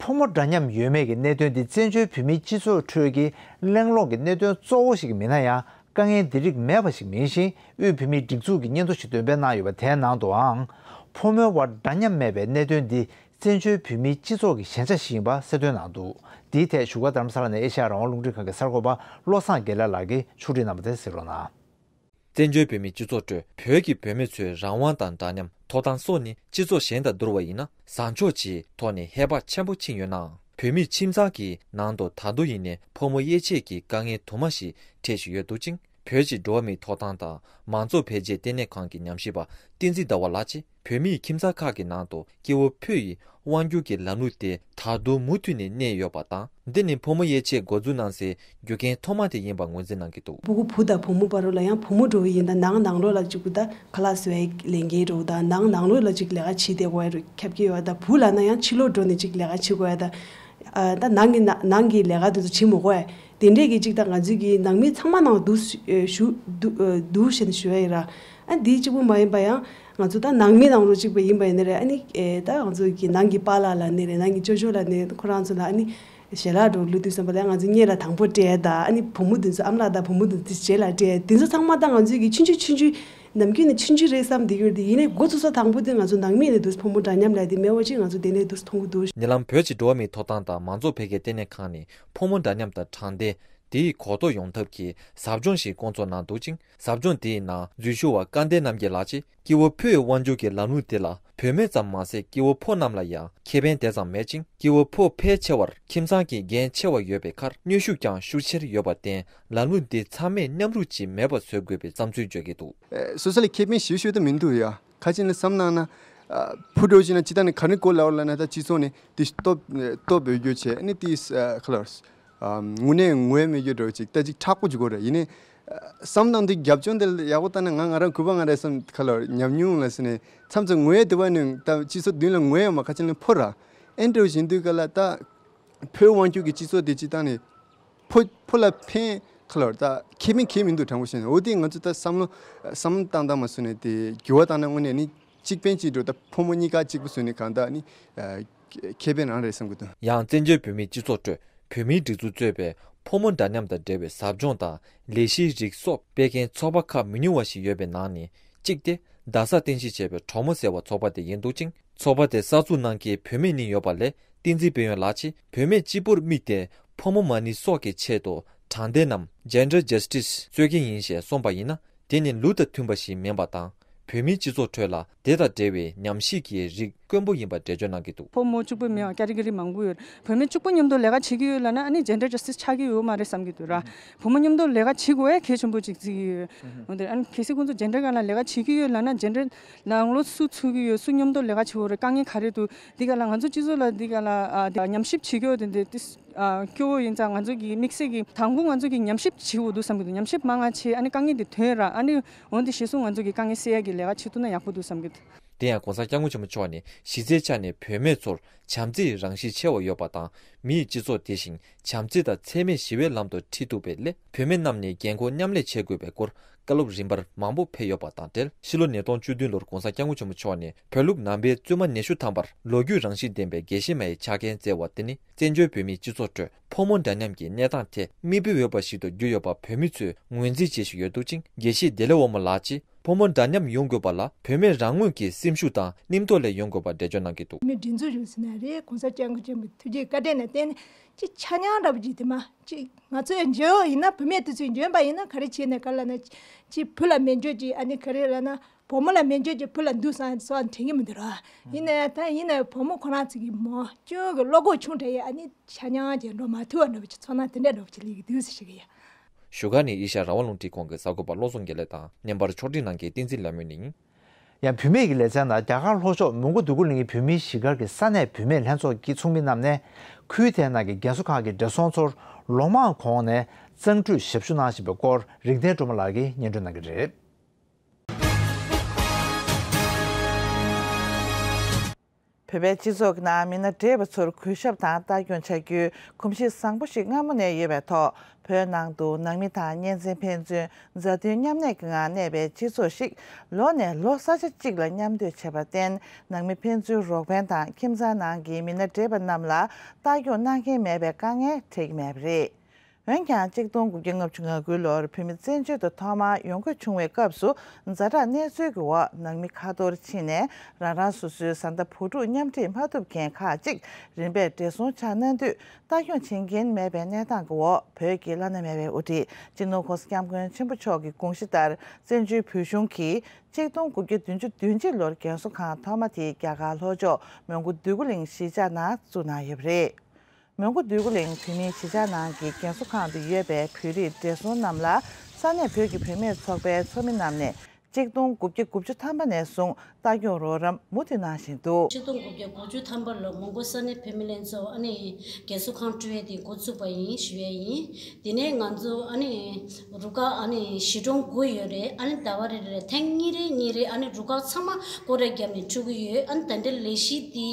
ཕོ་མོ་འདྲ་མཉམ་ཡོད་མེད་ཀྱི་གནད་དོན་འདི་བཙན་བྱོལ་བོད་མིའི་སྤྱི་ཚོགས་ཁྲོད་ཀྱི་གླེང་སློང་གི་གནད་དོན་གཙོ་བོ་ཞིག་མིན་ན་ཡང་། དཀའ་ངལ་འདི་རིགས་མེད་པ་ཞིག་མིན་ཞིང་། དབུས་བོད་མིའི་སྒྲིག་འཛུགས་ཀྱི་སྙན་ཐོ་ཞིག་འདོན་སྤེལ་གནང་ཡོད་པ་དེའི་ནང་དུའང་། ཕོ་མོའི་དབར་འདྲ་མཉམ་མེད་པའི་གནད་དོན་འདི་བཙན་བྱོལ་བོད་མིའི་སྤྱི་ཚོགས་ཀྱི་ཞན་ཆ་ཞིག་ཡིན་པ་གསལ་སྟོན་གནང་འདུག་འདིའི་ཐད་བཞུགས་སྒར་རྡ་རམ་ས་ལ་ནས་ཨེ་ཤ་ཡ་རང་དབང་རླུང་འཕྲིན་ཁང་གི་གསར་འགོད་པ་བློ་བཟང་དགེ་ལེགས་ལགས་ཀྱིས་ཕྱོགས་སྒྲིག་གནང་བ་དེ་གཟིགས་རོགས་གནང་། བཙན་བྱོལ་བོད་མིའི་སྤྱི་ཚོགས་ཁྲོད་བོད་ཀྱི་བུད་མེད་ཚོའི་རང་དབང་དང་འདྲ་མཉམ་ཐོབ་ཐང་སོགས་ནི་སྤྱི་ཚོགས་གཞན་དང་བསྡུར་བ་ཡིན་ན་བཟང་ཕྱོགས་ཀྱི་ཐོག་ནས་ཧེ་བག་ཆེན་པོ་ཕྱིན་ཡོད་ནའང་། བོད་མིའི་ཁྱིམ་ཚང་གི་ནང་དུ་ད་དུང་ཡིན་ནའི་ཕོ་མོ་དབྱེ་འབྱེད་ཀྱི་དཀའ་ངལ་དུ་མ་ཞིག་འཕྲད་བཞིན་ཡོད་འདུག་ཅིང་། བོད་ཀྱི་འགྲོ་བ་མིའི་ཐོབ་ཐང་དང་མང་གཙོ་འཕེལ་རྒྱས་ལྟེ་གནས་ཁང་གི་ཉམས་ཞིབ་པ་བསྟན་འཛིན་ཟླ་བ་ལགས་ཀྱིས། བོད་མིའི་ཁྱིམ་ཚང་ཁག་གི་ནང་དུ་སྐྱེ་བོ་ཕོ་ཡི་དབང་སྒྱུར་གྱི་ལམ་ལུགས་དེ་ད་དུང་མུ་མཐུད་ནས་གནས་ཡོད་པ་དང་། འདི་ནི་ཕོ་མོ་དབྱེ་འབྱེད་འགོ་འཛུགས་གནང་སའི་རྒྱུ་རྐྱེན་ཐོག་མ་དེ་ཡིན་པ་ངོས་འཛིན་གནང་གི་འདུག་སྤུ་གུ་བུ་དང་བུ་མོ་བར་ལ་ཡང་བུ་མོ་འགྲོ་བ་ཡིན་ན་ནང་ནང་ལོགས་ལ་གཅིག་པུ་ད་ཁ་ལག་བཟོ་བའི་ལས་འགན་འགྲོ་དང་ནང་ནང་ལོགས་ལ་གཅིག་ལས་ཀ་བྱེད་བསྡད་དགོས་ཡ་རུ་ཁྱབ་ཀྱི་ཡོད་ད། བུ་ལ་ན་ཡང་ཕྱི་ལོགས་འགྲོ་ནས་གཅིག་ལས་ཀ་བྱེད་དགོས་ཡ་ད། ཨ་ད་ནང་གི་ནང་ནང་གི་ལས་ཀ་དེ་ཚོ་བྱེད་མི་དགོས་ཡ། དེ་འདྲས་ཀྱི་གཅིག་ད་ང་ཚོའི་གི་ནང་མི་ཚང་མ་ནང་འདུག་ཞུ་འདུག་འདུག་ཞེས་ཞུ་ཡ་ཡིན་ར། ཨ་འདི་གཅིག་པུ་མ་ཡིན་པ་ཡང་ང་ཚོ་ད་ནང་མི་ནང་ལོགས་གཅིག་པ་ཡིན་པ་ཡིན་ན་རེད། ཨ་ནི་ཨེ་ད་ང་ཚོ་གི་ནང་གི་པཱ་ལགས་ལ་ནི་རེད། ནང་གི་ཅོ་ཅོ་ལ་ནི་ཁོ་རང་ཚོ་ལ་ཨ་ནི་ཞལ་ལག་འགྲོ་ལུས་དུས་ཙམ་པ་ལ་ང་ཚོ་སྔོན་ལ་དང་པོ་སྤྲད་ད། ཨ་ནི་བུ་མོ་དེ་ཚོ་ཨ་མ་ལགས་དང་བུ་མོ་དེ་ཚོ་རྗེས་ལ་སྤྲད། དེ་ཚོ་ཚང་མ་ད་ང་ཚོའི་གི་ཆུང་ཆུང་ཆུང་ཆུང་ནམ་རྒྱུན་ནས་ཆུང་ཆུང་རེད་བསམ་བསྡད་ཀྱི་ཡོད་དེ། ཡིན་ནའི་འགོ་ཚུགས་ས་དང་པོ་དེ་ང་ཚོ་ནང་མི་ནས་འདུག་ཕོ་མོ་འདྲ་མཉམ་ལབ་དེ་མེད་པ་ཅིག་ང་ཚོ་དེ་ནས་འདུག་མཐོང་གི་འདུག་ཉེ་ལམ་བོད་ཀྱི་འགྲོ་བ་མིའི་ཐོབ་ཐང་དང་མང་གཙོ་འཕེལ་རྒྱས་ལྟེ་གནས་ཁང་ནས་ཕོ་མོ་འདྲ་མཉམ་དང་དྲང་བདེན་དེའི་གོ་རྟོགས་ཡོང་ཐབས་ཀྱི་ཟབ་སྦྱོང་ཞིག་བསྐོང་ཚོགས་གནང་འདུག་ཅིང་། ཟབ་སྦྱོང་དེའི་ནང་འཛུལ་ཞུགས་པ་སྐལ་ལྡན་རྣམ་རྒྱལ་ལགས་ཀྱིས། སྐྱེ་བོ་ཕོ་ཡི་དབང་སྒྱུར་གྱི་ལམ་ལུགས་དེ་ལ་བུད་མེད་ཙམ་མ་ཟད། སྐྱེ་བོ་ཕོ་རྣམས་ལ་ཡང་ཁེ་ཕན་དེ་ཙམ་མེད་ཅིང་། སྐྱེ་བོ་ཕོ་ཕལ་ཆེ་བར་ཁྱིམ་ཚང་གི་འགན་ཆེ་བ་ཡོད་པའི་ཁར། གནོན་ཤུགས་ཀྱང་ཤུགས་ཆེར་ཡོད་པར་བརྟེན། ལམ་ལུགས་འདི་ཚང་མས་མཉམ་རུབ་ཀྱིས་མེད་པར་བཟོ་དགོས་པའི་བསམ་ཚུལ་བརྗོད་ཀྱི་འདུག་སོ་སོ་ལ་ཁེ་ཕན་ཞེ་ཤོས་དུ་མི་འདུག་ཡ། ཁ་ཅིག་ནི་བསམ་གནང་ན། ཕུ་འགྲོ་ཅིག་ན་ཅི་ལྟར་ནི་ག་རེ་གོ་ལ་བ་ལ་ན་ད་སྤྱི་ཚོགས་ནི་དེ་སྟོབས་སྟོབས་འོས་རྒྱུ་བྱས་ནི་དེ་ཁ་ལོར། དངོས་གནས་ངོ་མི་རྒྱུ་འགྲོ་ཅིག་ད་ཅིག་མཁྲེགས་པོ་ཅིག་གོ་རེད། ཡིན་ནི། བསམ་དང་དེ་རྒྱབ་ལྗོངས་དེ་ཡག་པོ་ལྟ་ན་ང་ང་རང་གུས་པ་ང་རེད་བསམ་ཁ་ལོར་ཉམས་མྱོང་ལ་ཟེར་ནས་མཚམས་མཚམས་ངོས་དེ་བ་ནི་ད་སྤྱི་ཚོགས་མདུན་ལ་ངོས་ཡོང་མ་ཁ་ཅིག་ནི་ཕོ་ར། ཨེ་འདྲ་བཞིན་དུས་ག་ལ་ད། ཕོའི་དབང་སྒྱུར་གྱི་སྤྱི་ཚོགས་དེ་སྤྱི་བཏང་ནས། ཕོ་ཕོ་ལ་ཕན་ཁ་ལོར་ད་ཁེ་ཕན་གང་མི་འདུག་དྲང་པོ་བཤད་ན། འོ་དེ་ང་ཚོ་ད་བསམ་བློ་བསམ་བློ་བཏང་བཏང་མ་སོང་ནས་དེ་འགྱུར་བ་བཏང་ན་དངོས་གནས་ནི་གཅིག་ཕན་གཅིག་གྲོགས་ད་ཕོ་མོ་གཉིས་ཀ་གཅིག་པུ་བཟོས་ནས་གང་ལྟར་ནི་ཁེ་ཕན་རང་རེད་བསམ་གི་འདུག་ཡང་བཙན་བྱོལ་བོད་མིའི་སྤྱི་ཚོགས་ཁྲོད་བོད་མིའི་སྒྲིག་འཛུགས་གཙོས་པའི་ཕོ་མོ་འདྲ་མཉམ་དང་འབྲེལ་བའི་ཟབ་སྦྱོང་དང་ལས་གཞིའི་རིགས་སོགས་སྤེལ་མཁན་ཚོགས་པ་ཁག་མི་ཉུང་བ་ཞིག་ཡོད་པའི་ནང་ནས་གཅིག་སྟེ། རྡ་ས་རྟེན་གཞི་བྱས་པའི་གྲོགས་མོ་ཟེར་བ་ཚོགས་པ་དེ་ཡིན་འདུག་ཅིང་། ཚོགས་པ་དེ་གསར་འཛུགས་གནང་མཁན་བུད་མེད་གཉིས་ཡོད་པ་ལས། བསྟན་འཛིན་དཔལ་ཡོན་ལགས་ཀྱིས་བུད་མེད་གཅིག་པུར་དམིགས་ཏེ་ཕོ་མོ་མ་ནིང་སོགས་ཀྱི་ཆེད་དུ་དྲང་བདེན་ནམ་Gender Justice རྩོད་མཁན་ཡིན་ཞེས་གསུངས་པ་ཡིན་ན། དེ་ནི་ལུགས་དང་མཐུན་པ་ཞིག་མིན་པ་དང་། བོད་མིའི་སྤྱི་ཚོགས་ཁྲོད་ལ་དེ་དང་འབྲེལ་བའི་ཉམས་ཞིབ་ཀྱི་རིགས་དཀོན་པོ་ཡིན་པ་འགྲེལ་བརྗོད་གནང་གི་འདུག་ཕོ་མོ་གཅིག་པུ་མིན་པ་ཀེ་ཊི་གོ་རི་མང་པོ་ཡོད། བུད་མེད་གཅིག་པུ་མཉམ་དུ་ལས་ཀ་བྱེད་ཀྱི་ཡོད་ལབ་ན་ཨ་ནི་Gender Justice ཆགས་ཀྱི་ཡོད་མ་རེད་བསམ་གྱི་འདུག་ར། བུ་མོ་མཉམ་དུ་ལས་ཀ་བྱེད་དགོས་ཡ་གལ་ཆེན་པོ་ཅིག་བརྩི་གི་ཡོད། འོན་ཏེ་ཨ་ནི་གལ་སྲིད་ཁོང་ཚོ་Gender ག་ལ་ལས་ཀ་བྱེད་ཀྱི་ཡོད་ལབ་ན་Gender ནང་ལོགས་སུ་ཚུད་ཀྱི་ཡོད། སུ་མཉམ་དུ་ལས་ཀ་བྱེད་དགོས་རེད། དཀའ་ངལ་ག་རེ་འདུག་འདི་ག་ལ་ང་ཚོ་སྤྱི་ཚོགས་ལ་འདི་ག་ལ་ཨ་ཉམས་ཞིབ་བྱེད་ཀྱི་ཡོད་དེ་འདི་ཏིས་ཨ་སྐྱོ་བོ་ཡིན་ཙང་ང་ཚོ་གི་དམིགས་བསལ་གྱི་དང་པོ་ང་ཚོ་གི་ཉམས་ཞིབ་བྱེད་དགོས་འདུག་བསམ་གྱི་འདུག་ཉམས་ཞིབ་མང་ང་བྱེད། ཨ་ནི་དཀའ་ངལ་འདི་ཐོན་ར། ཨ་ནི་འོན་ཏེ་གཞི་སུ་ང་ཚོ་གི་དཀའ་ངལ་སེལ་ཡ་གི་ལས་ཀ་བྱེད་ཐུབ་ན་ཡག་པོ་འདུག་བསམ་གྱི་འདུག་དེ་ཡང་༸གོང་ས་༸སྐྱབས་མགོན་ཆེན་པོ་མཆོག་ནས་གཞི་རྩའི་ཆ་ནས་བུད་མེད་ཚོར་བྱམས་བརྩེའི་རང་བཞིན་ཆེ་བ་ཡོད་པ་དང་། མིའི་སྤྱི་ཚོགས་དེ་བཞིན་བྱམས་བརྩེ་དང་འཚེ་མེད་ཞི་བའི་ལམ་དུ་ཁྲིད་ཐུབ་པའི་སླད། བུད་མེད་རྣམས་ནས་འགན་ཁུར་མཉམ་ལས་བྱེད་དགོས་པའི་སྐོར་བཀའ་སློབ་རིམ་པར་མང་པོ་ཕེབས་ཡོད་པ་དང་འབྲེལ། ཕྱི་ལོ་ཉིས་སྟོང་བཅུ་བདུན་ལོར་༸གོང་ས་༸སྐྱབས་མགོན་ཆེན་པོ་མཆོག་ནས་བོད་ལུགས་ནང་པའི་བཙུན་མ་ཉི་ཤུ་ཐམ་པར་ལོ་རྒྱུས་རང་བཞིན་ལྡན་པའི་དགེ་བཤེས་མ་ཡི་ཕྱག་འགན་བསྩལ་བ་དེ་ནི། བཙན་བྱོལ་བོད་མིའི་སྤྱི་ཚོགས་ཁྲོད་ཕོ་མོ་འདྲ་མཉམ་གྱི་གནས་སྟངས་ཐད་མིག་དཔེ་འོས་པ་ཞིག་ཏུ་གྱུར་ཡོད་པ་བོད་མི་ཚོས་ངོས་འཛིན་བྱེད་བཞིན་ཡོད་འདུག་ཅིང་། དགེ་བཤེས་བདེ་ལེགས་དབང་མོ་ལགས་ཀྱིས། ཕོ་མོ་འདྲ་མཉམ་ཡོང་དགོས་པ་ལ་བུད་མེད་རང་ངོས་ཀྱི་སེམས་ཤུགས་དང་སྙིང་སྟོབས་ལས་ཡོང་དགོས་པ་འགྲེལ་བརྗོད་གནང་གི་འདུག་མི་སྒྲིག་འཛུགས་རུ་ཟིན་ན་རེད། ༸གོང་ས་༸སྐྱབས་མགོན་ཆེན་པོའི་ཐུགས་རྗེ་བཀའ་དྲིན་ལ་བརྟེན་ནས་ཅིག་ཆ་མཉམ་འདྲ་པོ་ཅིག་དེ་མ་ཅིག་ང་ཚོས་འཇོན་ཡིན་ན་བུད་མེད་དེ་ཚོས་འཇོན་པ་ཡིན་ན་ག་རེ་བྱས་ནས་ག་ལ་ན་ཅིག་བུ་ལ་མེད་འཇོན་ཅིག་ཨ་ནི་ག་རེ་ལ་ན། བུ་མོ་ལ་མེ་མཆོད་ཀྱི་བུ་ལ་འདུག་སོང་སོགས་དྲན་གྱི་མི་འདུག་ར། ཡིན་ནའི་ད་ཡིན་ནའི་བུ་མོ་ཁོ་རང་ཚོ་གི་མོ་ཅུང་གི་བློ་ཁོག་ཆུང་དྲགས་ཡས། ཨ་ནི་ཆ་མཉམ་གྱི་འགྲོ་མ་ཐུབ་པ་འདྲ་པོ་ཅིག་ཚོར་སྣང་དེ་འདྲ་འདྲ་པོ་ཅིག་སླེབས་ཀྱི་འདུག་ཟེར་ཞུ་གི་ཡོད། བཞུགས་སྒར་ནས་ཨེ་ཤ་ཡ་རང་དབང་རླུང་འཕྲིན་ཁང་གི་གསར་འགོད་པ་བློ་བཟང་དགེ་ལེགས་དང་བརྙན་པར་ཕྱོགས་སྒྲིག་གནང་མཁན་བསྟན་འཛིན་ལྷ་མོ་ནི། ཡང་བུད་མེད་ཀྱི་ལེ་ཚན་ནང་རྒྱ་གར་ལྷོ་ཕྱོགས་མོན་གྷོ་འདོད་རྒུ་གླིང་གི་བོད་མིའི་གཞིས་སྒར་གྱི་ས་གནས་བུད་མེད་ལྷན་ཚོགས་ཀྱི་ཚོགས་མི་རྣམས་ནས་ཁུལ་དེའི་ནང་གི་རྒན་གསོ་ཁང་གི་བགྲེས་སོང་ཚོར་ལོ་མང་གོང་ནས་གཙང་ཁྲུས་ཞབས་ཞུ་གནང་བཞིན་པའི་སྐོར་རིག་ལྡན་སྒྲོལ་མ་ལགས་ཀྱིས་སྙན་སྒྲོན་གནང་གི་རེད། བོད་པའི་སྤྱི་ཚོགས་ཀྱི་ནང་མི་སྣ་བགྲེས་པ་ཚོར་གུས་ཞབས་དང་ལྟ་སྐྱོང་བྱ་རྒྱུའི་གོམས་གཤིས་བཟང་པོ་ཞིག་སྔ་མོ་ནས་ཡོད་པའི་ཐོག་བོད་ནང་དུ་ནང་མི་དང་གཉེན་ཚན་ཕན་ཚུན་མཛའ་མཐུན་མཉམ་གནས་ཀྱི་ངང་གནས་པའི་སྤྱི་ཚོགས་ཤིག་ལོ་ནས་ལོ་ས་ཆ་གཅིག་ལ་མཉམ་སྡོད་བྱས་པར་བརྟེན། ནང་མི་ཕན་ཚུན་རོགས་ཕན་དང་ཁྱིམ་ཚང་ནང་གི་མི་སྣ་བགྲེས་པ་རྣམས་ལ་ལྟ་སྐྱོང་གནང་མཁན་མེད་པའི་དཀའ་ངལ་འཕྲད་ཀྱི་མེད་པ་རེད། འོན་ཀྱང་གཅིག་སྟོང་དགུ་བརྒྱ་ལྔ་བཅུ་ང་དགུའི་ལོར་བོད་མི་བཙན་བྱོལ་དུ་ཐོག་མར་ཡོང་སྒོ་བྱུང་བའི་སྐབས་སུ་ཛ་དྲག་གནས་ཚུལ་གྱི་འོག་ནང་མི་ཁ་ཐོར་ཕྱིན་ནས་རང་རང་སོ་སོའི་བཟའ་ཟླ་བུ་ཕྲུག་མཉམ་ཁྲིད་མ་ཐུབ་མཁན་ཁག་ཅིག་རིམ་པས་བགྲེས་སོང་ཆགས་གནང་དུས། ལྟ་སྐྱོང་བྱེད་མཁན་མེད་པའི་གནས་སྟངས་ཀྱི་འོག་བོད་ཀྱི་བླ་ན་མེད་པའི་དབུ་ཁྲིད་སྤྱི་ནོར་༸གོང་ས་༸སྐྱབས་མགོན་ཆེན་པོ་མཆོག་གི་དགོངས་གཞི་ལྟར། བཙན་བྱོལ་བོད་གཞུང་གིས་གཅིག་སྟོང་དགུ་བརྒྱ་བདུན་ཅུ་དོན་གཅིག་ལོར་རྒན་གསོ་ཁང་ཐོག་མ་དེ་རྒྱ་གར་ལྷོ་ཕྱོགས་མོན་གྷོ་འདོད་རྒུ་གླིང་གཞིས་ཆགས་ནང་བཙུགས་གནང་ཡོད་པ་རེད། མོན་གྷོ་འདོད་རྒུ་གླིང་བོད་མིའི་གཞིས་ཆགས་ནང་གི་རྒན་གསོ་ཁང་དུ་ཡོད་པའི་བོད་རིགས་བགྲེས་སོང་རྣམས་ལ་ས་གནས་བོད་ཀྱི་བུད་མེད་ཚོགས་པའི་ཚོགས་མི་རྣམས་ནས་གཅིག་སྟོང་དགུ་བརྒྱ་དགུ་བཅུ་ཐམ་པ་ནས་བཟུང་ལྟ་སྐྱོང་རོགས་རམ་མུ་མཐུད་གནང་བཞིན་འདུག། ཆིག་སྟོང་དགུ་བརྒྱ་དགུ་བཅུ་ཐམ་པ་ལོར་མོན་གྷོ་ས་གནས་བུད་མེད་ལྷན་ཚོགས་ཨ་ནི་རྒན་གསོ་ཁང་བསྐྲུན་ཡས་དེ་འགོ་བཙུགས་པ་ཡིན་ཞུ་ཡས་ཡིན། དེ་ནས་ང་ཚོ་ཨ་ནི་རུ་ཁག་ཨ་ནི་གཞིས་གྲོང་དགུ་ཡོད་རེད། ཨ་ནི་ཟླ་བ་རེ་རེ་ཐེངས་གཉིས་རེ་གཉིས་རེ་ཨ་ནི་རུ་ཁག་ཚང་མ་སྐོར་ར་བརྒྱབ་ནས་འཁྲུད་ཀྱི་ཡོད། ཨ་ནི་ད་ལྟའི་ལས་གཞི་དེ་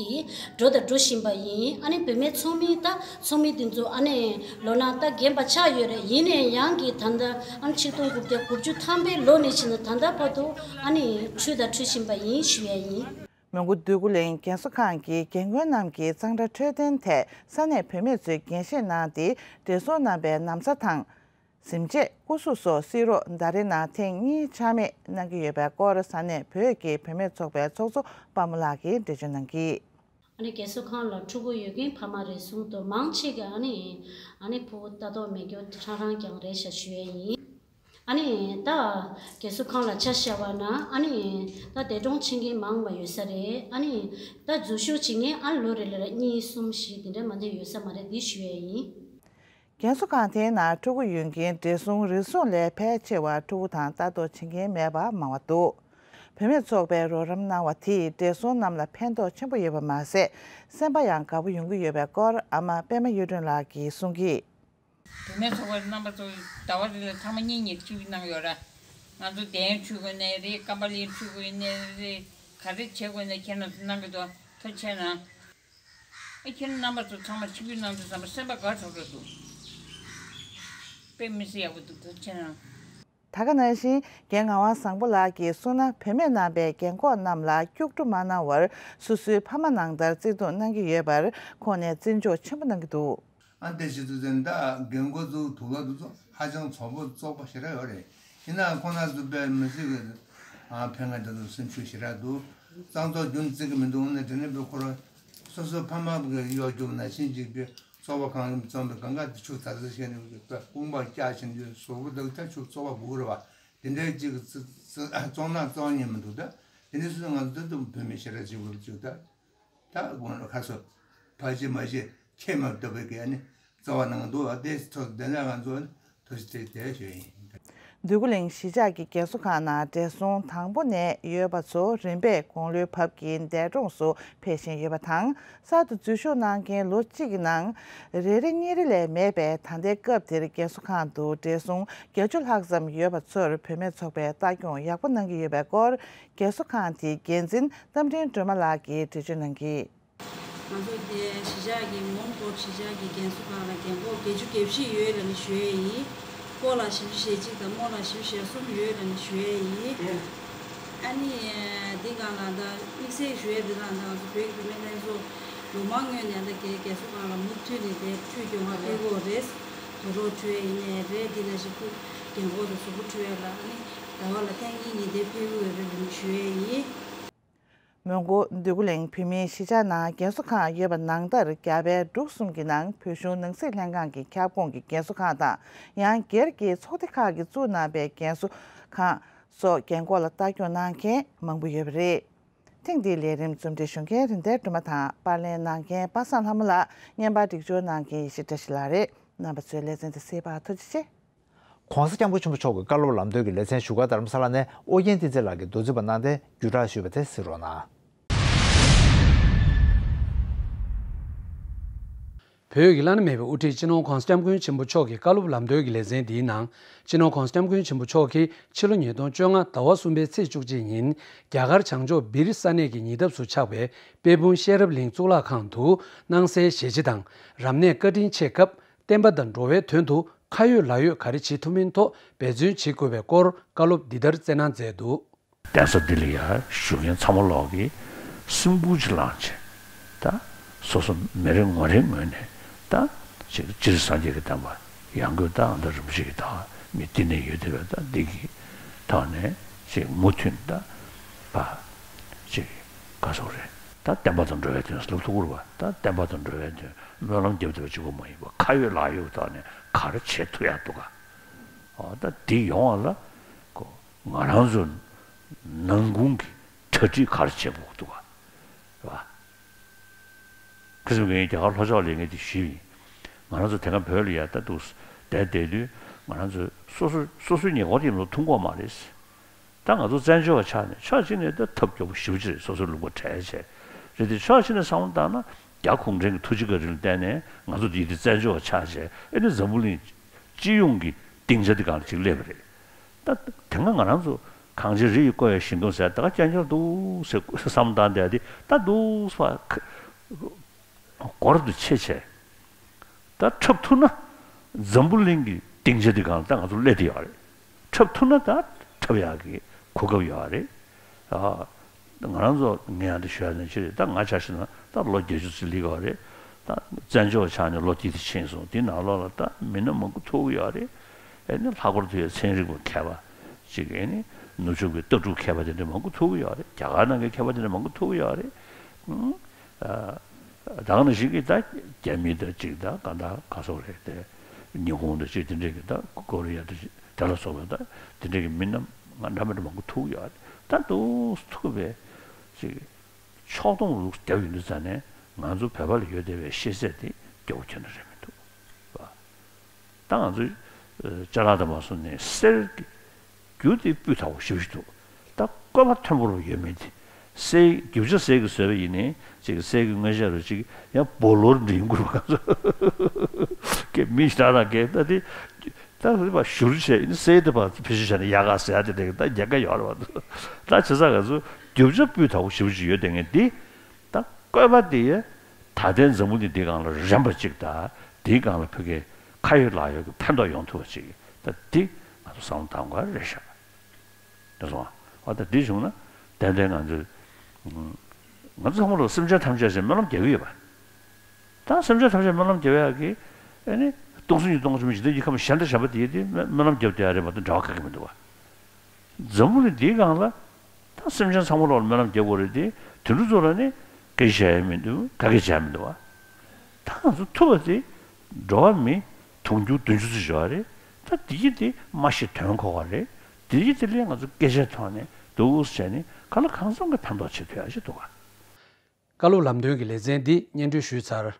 འགྲོ་དང་འགྲོ་བཞིན་པ་ཡིན། ཨ་ནི་བུད་མེད་ཚོགས་མི་ད་ཚོགས་མི་དེ་ཚོ་ཨ་ནི་ལོ་ན་ད་རྒན་པ་ཆགས་ཡོད་རེད། ཡིན་ནའི་ཡང་གི་ད་ལྟ་ཨ་ནི་ཆིག་སྟོང་དགུ་བརྒྱ་དགུ་བཅུ་ཐམ་པའི་ལོ་ནས་བྱས་ནས་ད་ལྟ་བར་དུ་ཨ་ནི་འཁྲུད་དང་འཁྲུད་བཞིན་པ་ཡིན་ཞུ་ཡས་ཡིན། མོན་གྷོ་འདོད་རྒུ་གླིང་རྒན་གསོ་ཁང་གི་རྒན་རྒོན་རྣམས་ཀྱིས་གཙང་སྦྲ་འཕྲོད་བསྟེན་ཐད་ས་གནས་བུད་མེད་ཚོས་འགན་བཞེས་གནང་སྟེ། བགྲེས་སོང་རྣམ་པའི་ན་བཟའ་དང་། གཟིམ་ཆས། སྐུ་གཟུགས་སོགས་བསིལ་རོགས་ཟླ་རེའི་ནང་ཐེངས་གཉིས་ཆག་མེད་གནང་གི་ཡོད་པའི་སྐོར་ས་གནས་བོད་ཀྱི་བུད་མེད་ཚོགས་པའི་ཚོགས་གཙོ་དཔའ་མོ་ལགས་ཀྱིས་འགྲེལ་བརྗོད་གནང་གིས། ཨ་ནི་རྒན་གསོ་ཁང་ལ་ཕྲུ་གུ་ཡོད་མཁན་ཕ་མ་རེ་ཟུང་དུ་མང་ཆེ་གིས་ཨ་ནི་ཨ་ནི་ཕྲུ་གུ་ལྟ་རྟོག་མེད་རྒྱུ་ཧྲང་ཧྲང་རྐྱང་རེད་ཤག་ཞུ་ཡས་ཡིན། ཨ་ནི་ད་རྒན་གསོ་ཁང་ལ་ཆ་བཞག་པ་ན་ཨ་ནི་ད་འདས་གྲོངས་ཕྱིན་མཁན་མང་བ་ཡོད་ས་རེད། ཨ་ནི་ད་འཛུལ་ཞུགས་བྱེད་མཁན་ཨ་ལོ་རེ་ལ་གཉིས་གསུམ་བཞི་དེ་འདྲ་མ་ནི་ཡོད་ས་མ་རེད། འདི་ཞུ་ཡས་ཡིན། རྒན་གསོ་ཁང་དེའི་ནང་ཕྲུ་གུ་ཡོད་མཁན་བགྲེས་སོང་རེ་ཟུང་ལས་ཕལ་ཆེ་བ་ཕྲུ་གུ་དང་ལྟ་རྟོག་བྱེད་མཁན་མེད་པ་མང་བ་འདུག། བུད་མེད་ཚོགས་པས་རོགས་རམ་གནང་བ་དེས་བགྲེས་སོང་རྣམས་ལ་ཕན་ཐོགས་ཆེན་པོ་ཡོད་པ་མ་ཟད། སེམས་པ་ཡང་དགའ་པོ་ཡོང་གི་ཡོད་པའི་སྐོར་ཨ་མ་པད་མ་གཡུ་སྒྲོན་ལགས་ཀྱིས་གསུང་གིས། བུད་མེད་ཚོགས་པའི་རྣམ་པ་ཚོ་ཟླ་བ་རེ་ལ་ཐེངས་མ་གཉིས་གཉིས་འཁྲུད་གནང་ཡོད་ར། ང་ཚོ་གདན་འཁྲུད་དགོས་ནའི་རེད། ཀམ་པ་ལི་འཁྲུད་དགོས་ནའི་རེད། ག་རེ་བྱེད་དགོས་ནའི་ཁྱེད་རྣམ་ཚོ་གནང་གི་འདུག། ཐུགས་རྗེ་ཆེ་གནང་། ཨ་ཁྱེད་རྣམ་པ་ཚོ་ཚང་མ་ཆིབས་བསྒྱུར་གནང་དུས་ཙམ་པ་སེམས་པ་དགའ་དྲགས་དྲགས་འདུག། དཔེ་མི་སྲིད་ཡག་པོ་འདུག། ཐུགས་རྗེ་ཆེ་གནང་། ད་ག་ནང་བཞིན་རྒན་ངག་དབང་བཟང་པོ་ལགས་ཀྱིས་གསུངས་ན། བུད་མེད་རྣམ་པས་རྒན་འཁོགས་རྣམས་ལ་སྐྱུག་བྲོ་མ་གནང་བར་སོ་སོའི་ཕ་མ་ནང་ལྟར་བརྩེ་དུང་གནང་གི་ཡོད་པར་ཁོང་ནས་བརྩི་འཇོག་ཆེན་པོ་གནང་གི་འདུག། ཨ་འདི་བྱེད་དུས་ཙམ་ད་རྒན་འཁོགས་ཚོ་དུག་ལོག་དེ་ཚོ་ཧ་ཅང་ཚོགས་པ་བཙོག་པ་ཞེ་དྲག་ཡོད་རེད། ཡིན་ནའང་ཁོང་རྣམ་ཚོ་དཔེ་མི་སྲིད་ཀྱི་ཨ་ཕན་ཁ་འདི་ཚོ་སེམས་ཤུགས་ཞེ་དྲག་འདུག། གཙང་བཙོག་རྒྱུན་བརྩི་གི་མི་འདུག། ནས་དེ་ནས་དཔེ་ཁོ་རང་སོ་སོའི་ཕ་མ་གི་གཡོ་སྒྱུ་ནང་བཞིན་ཅིག་དཔེ་བཙོག་པ་གང་ཡིན་བཙོག་པའི་གང་ག་དེ་ཆུ་ཚ་ཚ་བྱས་ནས་དཔེ་དཔུང་པ་བཀྱག་བྱས་ནས་གཟུགས་པོ་དེ་ད་ཆུ་བཙོག་པ་དགོས་རེད་བ། དེ་འདྲའི་ཅིག་བཙོག་ན་བཙོག་ཉན་མི་འདུག། ད་དེ་འདྲའི་སུ་ང་ཚོ་ད་དུང་བུད་མེད་ཞེ་དྲག་ཅིག་ཡོད་ཅིག་ད། ད་དགོང་ལ་ཁ་སོ། ཕ་ཅི་མ་ཅི་ཁྱེད་མ་ལྟ་བུའི་གི་ཨ་ནི་རྩ་བ་ནང་འདུག། ཨ་དེ་ཐོག་དེ་ནས་ང་ཚོ་ཐུགས་རྗེ་ཆེ་དེ་ཞུ་ཡིན། འདོད་རྒུ་གླིང་གཞིས་ཆགས་ཀྱི་རྒན་གསོ་ཁང་ནང་བགྲེས་སོང་དང་པོ་ནས་ཡོད་པ་ཚོ་རིམ་པས་དགུང་ལོའི་བབ་ཀྱི་འདས་གྲོངས་སུ་ཕེབས་བཞིན་ཡོད་པ་དང་། གསར་དུ་འཛུལ་ཞུགས་གནང་མཁན་ལོ་གཅིག་གི་ནང་རེ་རེ་གཉིས་རེ་ལས་མེད་པས། ད་ལྟའི་སྐབས་འདིར་རྒན་གསོ་ཁང་དུ་བགྲེས་སོང་བརྒྱད་ཅུ་ལྷག་ཙམ་ཡོད་པ་ཚོར་བུད་མེད་ཚོགས་པས་ལྟ་སྐྱོང་ཡག་པོ་གནང་གི་ཡོད་པའི་སྐོར། རྒན་གསོ་ཁང་དེའི་འགན་འཛིན་རྟ་མགྲིན་སྒྲོལ་མ་ལགས་ཀྱིས་འགྲེལ་བརྗོད་གནང་གིས། ང་ཚོ་དེ་གཞིས་ཆགས་ཀྱི་མོན་གྷོ་གཞིས་ཆགས་ཀྱི་རྒན་གསོ་ཁང་ལ་རྒན་འཁོགས་བརྒྱད་ཅུ་གྱ་བཞི་ཡོད་ལབ་ནས་ཞུ་ཡས་ཡིན། སྐོར་ལ་བཞི་བཅུ་ཞེ་གཅིག་དང་རྨོ་ལགས་བཞི་བཅུ་ཞེ་གསུམ་ཡོད་ལབ་ནས་ཞུ་ཡས་ཡིན། ཨ་ནི་འདི་སྒང་ལ་ད་དམིགས་བསལ་ཞུ་ཡས་འདི་ལ་ད་ང་ཚོ་བོད་ཀྱི་བུད་མེད་ལྷན་ཚོགས་ལོ་མང་སྔོན་ནས་ད་རྒན་རྒན་གསོ་ཁང་ལ་མུ་མཐུད་ནས་དེ་འཁྲུད་སྐྱོང་ག་ཕེབས་ཀྱི་ཡོད་རེད། དུག་སྦྲུལ་འཁྲུད་ཡས་ཡིན་ནའི་རེད། འདི་ནང་བཞིན་ཁུ་རྒན་འཁོགས་དང་གཟུགས་པོ་འཁྲུད་ཡས་ལ་ཨ་ནི་ཟླ་བ་ལ་ཐེངས་གཉིས་གཉིས་དེ་ཕེབས་ཀྱི་ཡོད་རེད་ལབ་ནས་ཞུ་ཡས་ཡིན། མོན་གྷོ་འདོད་རྒུ་གླིང་བོད་མིའི་གཞིས་ཆགས་ནང་རྒན་གསོ་ཁང་ཡོད་པ་ནང་ལྟར་རྒྱ་བལ་འབྲུག་གསུམ་གྱི་ནང་བོད་གཞུང་ནང་སྲིད་ལྷན་ཁང་གི་ཁྱབ་ཁོངས་ཀྱི་རྒན་གསོ་ཁང་དང་། ཡང་སྒེར་གྱི་ཚོགས་སྡེ་ཁག་གིས་བཙུགས་གནང་པའི་རྒན་གསོ་ཁང་ སོགས་རྒན་འཁོགས་ལ་ལྟ་སྐྱོང་གནང་མཁན་མང་པོ་ཡོད་པ་རེད། ཐེངས་འདིའི་ལས་རིམ་རྩོམ་སྒྲིག་ཞུ་མཁན་རིན་ལྡན་སྒྲོལ་མ་དང་པར་ལེན་གནང་མཁན་པ་སངས་ལྷ་མོ་ལགས། བརྙན་པར་སྒྲིག་སྦྱོར་གནང་མཁན་ཡེ་ཤེས་བཀྲ་ཤིས་ལགས་རེད། རྣམ་པ་ཚོས་ལེ་ཚན་དེ་གཟིགས་པར་ཐུགས་རྗེ་ཆེ། ༸གོང་ས་༸སྐྱབས་མགོན་ཆེན་པོ་མཆོག་གི་བཀའ་སློབ་ལམ་སྟོན་གྱི་ལེ་ཚན་བཞུགས་སྒར་རྡ་རམ་ས་ལ་ནས་ཨོ་རྒྱན་བསྟན་འཛིན་ལགས་ཀྱིས་མདོ་འཛིན་པ་གནང་སྟེ་བརྒྱུད་བསྒྲགས་ཞུས་པ་དེ་གཟིགས་རོགས་གནང་། བོད་ཀྱི་བླ་ན་མེད་པའི་དབུ་ཁྲིད་སྤྱི་ནོར་༸གོང་ས་༸སྐྱབས་མགོན་ཆེན་པོ་མཆོག་གི་བཀའ་སློབ་ལམ་སྟོན་གྱི་ལེ་ཚན་འདིའི་ནང་། སྤྱི་ནོར་༸གོང་ས་༸སྐྱབས་མགོན་ཆེན་པོ་མཆོག་གིས་ཕྱི་ལོ་ཉིས་སྟོང་བཅོ་ལྔ་ཟླ་བ་གསུམ་པའི་ཚེས་བཅུ་གཅིག་ཉིན་རྒྱ་གར་བྱང་ཕྱོགས་སྦིར་ས་གནས་ཀྱི་ཉེ་འདབས་སུ་ཆགས་པའི་དཔལ་སྤུངས་ཤེས་རབ་གླིང་གཙུག་ལག་ཁང་དུ་སྣང་གསལ་ཞལ་ལྕེ་དང་རབ་གནས་བཀའ་དྲིན་ཆེ་སྐབས་བསྟན་པ་དང་འགྲོ་བའི་དོན་དུ་ཁ་ཡོད་ལག་ཡོད་ག་རེ་བྱེད་ཐུབ་མིན་ཐོག་འབད་བརྩོན་བྱེད་དགོས་པའི་སྐོར་བཀའ་སློབ་འདི་ལྟར་སྩལ་གནང་མཛད་འདུག། གདན་ས་འདི་ལ་ཡར་བཞུགས་མཁན་ཚང་མ་ལོག་གིས་སེམས་ཁུར་ཅིག་བླངས་བྱས། ད་སོ་སོ་མི་རེ་ངོ་རེའི་ངོས་ནས་ད་ཅིག་སྤྱིར་སངས་རྒྱས་ཀྱི་བསྟན་པ་ཡང་སྒོས་ད་ཨ་མདའ་རིན་པོ་ཆེ་གི་ད་མི་འདི་ནས་ཡོད་བསྡད་པའི་ད་འདི་གི་ཐོག་ནས་ཅིག་མུ་མཐུད་ད་ཕ་ཅིག་ག་སོགས་རེད། ད་བསྟན་པ་དང་འགྲོ་བའི་དོན་ལབ་ཐུབ་ཀྱི་རེད་པ། ད་བསྟན་པ་དང་འགྲོ་བའི་དོན་སྨོན་ལམ་རྒྱབ་བསྡད་པ་གཅིག་པོ་མ་ཡིན་པ་ཁ་ཡོད་ལག་ཡོད་ཐོག་ནས་ག་རེ་བྱེད་ཐུབ་ཡག་འདུག་ག། ཨོ་ད་འདི་ཡོང་བ་ལ་ཁོ་ང་རང་ཚོ་ནང་ཁུལ་གྱི་གྲ་སྒྲིག་ག་རེ་བྱེད་དགོས་འདུག་ག། བ། ཁ་སང་ངས་རྒྱ་གར་ལྷོ་ཕྱོགས་ལ་ངས་འདི་ཞུས་ཡིན། ང་རང་ཚོ་དེ་སྔ་བོད་ལ་ཡར་ལྟ་འདུག་བསྡད་བསྡད་དུས་ང་རང་ཚོ་སོ་སོ་སོ་སོའི་ཉེ་འཁོར་དེ་ཡིན་ནོ་མཐོང་གི་མ་རེད། ད་ང་ཚོ་བཙན་བྱོལ་བ་ཆགས་ནས་ཕྱོགས་གཅིག་ནས་ད་ཐབས་སྐྱོ་པོ་ཞེ་པོ་ཅིག་རེད། སོ་སོའི་ལུང་པ་བྲལ་བྱས་རེད་དེ། ཕྱོགས་གཅིག་ནས་བསམ་བློ་བཏང་ན་རྒྱ་གུང་ཁྲན་གྱི་ཐུགས་རྗེ་བཀའ་དྲིན་ལ་བརྟེན་ནས་ང་ཚོ་འདི་འདི་བཙན་བྱོལ་བ་ཆགས་བྱས། ཨེ་ནི་འཛམ་བུ་གླིང་སྤྱི་ཡོངས་ཀྱི་སྡིངས་ཆ་འདི་སྒང་ལ་ཅིག་སླེབས་པ་རེད། ད་དེ་སྔ་ང་རང་ཚོ་གངས་ཅན་རི་ཡི་བསྐོར་བའི་ཞིང་ཁམས་ཟེར་ད་ག་རྐྱང་རྐྱང་འདུག་ཟེར་བསམ་བཏང་བསྡད་དེ་ད་འདུག་ཟེར་བ་སྒོར་དུ་ཆེ་ཆེ། ད་འཁྲབ་ཐུབ་ན་འཛམ་བུ་གླིང་གི་སྡིངས་ཆ་འདི་སྒང་ལ་ད་ང་ཚོ་སླེབས་བསྡད་ཡོད་རེད། འཁྲབ་ཐུབ་ན་ད་འཁྲབ་ཡག་གི་གོ་སྐབས་ཡོད་རེད། ཨ། ང་རང་ཚོ་ངས་ཡང་འདི་ཞུ་ཡ་ནི་ཅི་རེད། ད་ང་ཆ་བཞག་ན་ད་ལོ་བརྒྱད་ཅུ་ཙམ་སླེབས་ཡོད་རེད། ད་བཙན་བྱོལ་ཆགས་ནས་ལོ་འདི་འདི་ཕྱིན་སོང་། འདི་ནང་ལོགས་ལ་ད་མི་སྣ་མང་པོ་ཐུག་གི་ཡོད་རེད། ཨེ་ནི་ལྷག་པར་དུ་ཡང་ཚན་རིག་པ་མཁས་པ་ཅིག་ཨེ་ནི་ནུབ་ཕྱོགས་ཀྱི་ལྟ་གྲུབ་མཁས་པ་དེ་འདྲ་མང་པོ་ཐུག་གི་ཡོད་རེད། རྒྱ་གར་ནང་གི་མཁས་པ་དེ་འདྲ་མང་པོ་ཐུག་གི་ཡོད་རེད། ཨ། ད་ག་ནང་བཞིན་གྱི་ད་རྒྱ་མི་ད་ཅིག་ད་ག་ད་ག་སོགས་རེད་དེ། ཉི་ཧོང་ད་ཅིག་དེ་འདྲས་ཀྱི་ད་ཀོ་རི་ཡ་ད་ཅིག་དེ་ལ་སོགས་པ་ད་དེ་འདྲས་ཀྱི་མི་སྣ་ང་འདྲ་མི་འདྲ་མང་པོ་ཐུག་ཡོད་རེད། ད་འདུག་ཐུག་པའི་ཅིག་ཕྱོགས་སྡོམ་ལུགས་བརྒྱབ་ཡོང་དུས་ཙ་ནས་ང་ཚོ་བོད་པ་ལ་ཡོད་བསྡད་པའི་ཤེས་ཚད་དེ་སྐྱོ་བོ་ཁྱོན་ནས་རེད་མི་འདུག་བ། ད་ང་ཚོའི་ཅ་ལག་དང་མ་སོང་ནས་གསེར་གྱི་རྒྱུ་དེ་སྤུས་དག་པོ་ཞེ་པོ་ཞིག་འདུག། ད་བཀོད་པ་མཐོན་པོ་རུ་ཡོད་མེད་དེ། གསེར་རྒྱུ་ཆ་གསེར་གྱི་བཟོས་པ་ཡིན་ནའི་ཅིག་གསེར་གྱི་མངོན་ཤེས་རུ་ཅིག་ཡང་སྦོ་ལོར་འདྲེན་དགོས་པ་ག་ཚོད་ཀྱི་མི་ཞིག་ད་རང་གས་ད་དེ་ད་རེད་པ་བཞུར་བྱས་ཡིན་གསེར་དེ་པ་ཕི་ཤི་བྱས་ནས་ཡག་ག་ཟེར་ཡ་དེ་འདྲ་ད་ཉེན་ཁ་ཡོད་རེད་པ། ད་བྱས་ཙང་ང་ཚོ་རྒྱུ་ཆ་སྤུས་དག་པོ་ཞེ་པོ་ཅིག་ཡོད་དེ་ངས་འདི། ད་བཀོད་པ་དེ་ད་ལྟའི་འཛམ་བུ་གླིང་འདིའི་སྒང་ལ་རན་པ་ཅིག་དང་འདིའི་སྒང་ལ་ཕ་གིའི་ཁ་ཡོད་ལག་ཡོད་ཀྱི་ཕན་ཐོགས་ཡོང་ཐུབ་པ་ཅིག་ད་འདི་ང་ཚོ་བསམ་བློ་གཏང་དགོས་རེད་ཤག། དེ་སོང་ཨ། ད་འདི་བྱུང་ན་ཏན་ཏན་ང་ཚོས་ང་ཚོ་ཚང་མ་ལ་སེམས་ཅན་ཐམས་ཅད་ཟེར་སྨོན་ལམ་རྒྱག་གི་ཡོད་པ། ད་སེམས་ཅན་ཐམས་ཅད་སྨོན་ལམ་རྒྱབ་ཡག་གི་ཨ་ནི་སྟོང་གསུམ་གྱི་སྟོང་གསུམ་ཞིག་ད་ཡི་ཁམས་གཞན་དང་གཞན་པ་དེ་དེ་སྨོན་ལམ་རྒྱབ་བསྡད་ཡ་རེད་མ་གཏོགས་འབྲེལ་བ་ག་གེ་མི་འདུག་བ། འཛམ་བུ་གླིང་འདིའི་སྒང་ལ་ད་སེམས་ཅན་ཚང་མ་ལོག་ལ་སྨོན་ལམ་རྒྱག་དགོས་རེད་དེ། དེ་འདྲ་ཚོ་ལ་ནི་སྐད་ཆ་བཤད་ཡ་མི་འདུག་ག་གེ་བྱ་ཡ་མི་འདུག་བ། ད་ང་ཚོ་ཐུབ་པ་དེ་འགྲོ་བ་མི་དུང་ཕྱུར་བདུན་ཅུ་ཙམ་ཡོད་རེད། ད་དེ་གི་དེ་མ་ཤི་དོན་གོ་བ་རེད། དེ་གི་དེ་ལས་ང་ཚོ་སྐད་ཆའི་ཐོག་ནས་འདུག་ཟེར་ནས་གང་ལ་གང་འཚམ་གྱི་ཕན་ཐོགས་བྱེད་ཐུབ་ཡ་ཞིག་འདུག་ག། བཀའ་སློབ་ལམ་སྟོན་གྱི་ལེ་ཚན་འདི་སྙན་སྒྲོན་ཞུས་ཚར།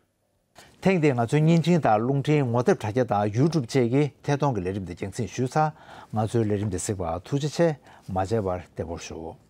ཐེངས་འདིར་ང་ཚོའི་བརྙན་འཕྲིན་དང་རླུང་འཕྲིན་ངོ་དེབ་དྲ་རྒྱ་དང་ཡུ་ཊུབ་བཅས་ཀྱི་ཐད་གཏོང་གི་ལས་རིམ་འདི་རྒྱང་སྲིང་ཞུས་ཚར། ང་ཚོའི་ལས་རིམ་འདི་གཟིགས་པར་ཐུགས་རྗེ་ཆེ། མ་མཇལ་བར་བདེ་པོར་བཞུགས།